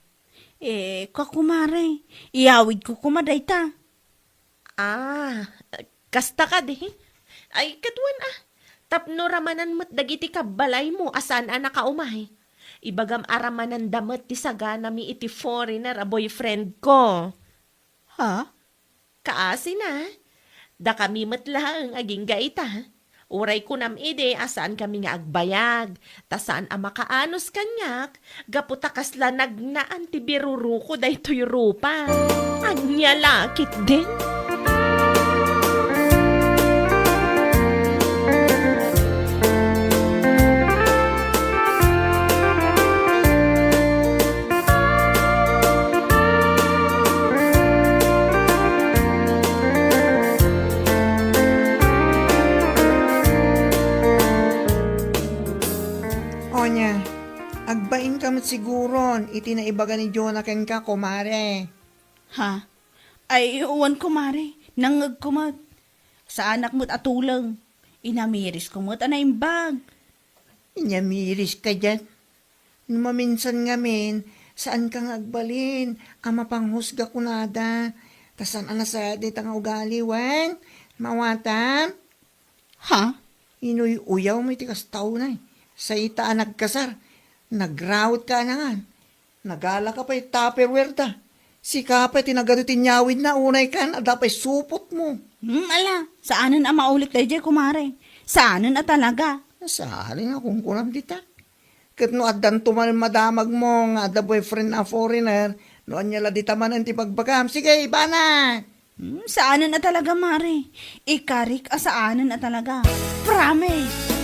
Eh, ka, kumare, iyawidko koma dayta. Ah, kasta kadi? Ay, ket wen, ah. Tapno ramanan met dagiti kabbalaymo a saan a nakaumay. Ibagam a ramananda met ti saganami iti foreigner a boyfriend ko. Ha? Kaasina, dakami met laeng agingga ita. Uray kunam idi a saankami nga agbayag, ta saan a makaanus kaniak, gapu ta kasla nagnaan ti biruruko daytoy rupa. Ania la ketdin? Onya, agbainka met siguron iti naibaga ni Jonah kenka, kumare. Ha? Ay, wen, kumare. Nangngegko met. Saanak met a tuleng. Inamirisko met a naimbag. Inyamiriska diay? No maminsan ngamin, saanka nga agbalin a mapanghusga kunada, ta saan a nasayaat dayta nga ugali, wen? Maawatam? Ha? Inuy-uyawmo iti kasta unay. Sa ita a nagkasar, nagraotka a nangan. Nagalaka pay Tupperware da. Sika pay ti nagadu ti inyawidna, unay kan, adda pay supotmo. Hmm, ala, saanen a maulit daydiay, kumare. Saanen a talaga. Saanen a kunkunam dita. Ket no addanto manen madamagmo nga adda boyfriend a foreigner, no ania la dita manen ti bagbagam. Sige, ibana! Hmm, saanen a talaga, mare. Ikarik a saanen a talaga. Promise!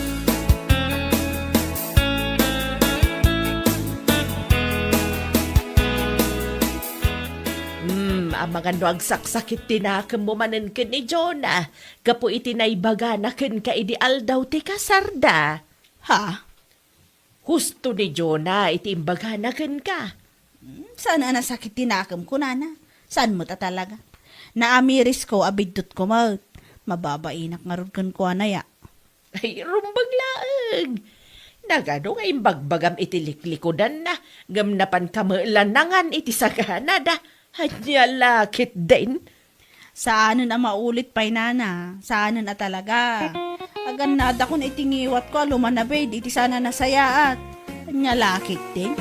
Hmm, amangan no agsaksakit ti nakemmo manen ken ni Jonah, gapu iti naibagana kenka idi aldaw ti kasarda. Ha? Husto ni Jonah iti imbagana kenka. Hmm, saan a nasakit ti nakem, kunana. Saan met a talaga. Naamirisko a biddutko met. Mababainak ngarud kenkuana ya. Ay, rumbeng laeng. Nagano nga imbagbagam iti liklikudanna, ngem napanka met la nangan iti saganada. Ania la ketdin? Saanen a maulit pay, nana. Saanen a talaga. Agannadakon iti ngiwatko a lumanabid iti saan a nasayaat. Ania la ketdin?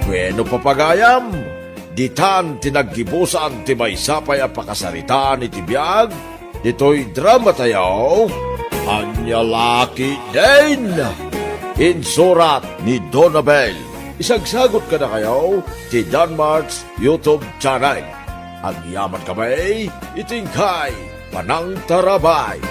Bueno, papagayam, ditan ti naggibusan ti maysa pay a pakasaritaan iti biag ditoy dramatayo, Ania la ketdin? Insurat ni Donabel. Isagsagot kadakayo ti Danmarks YouTube channel. Agyamankami iti inkay panangtarabay.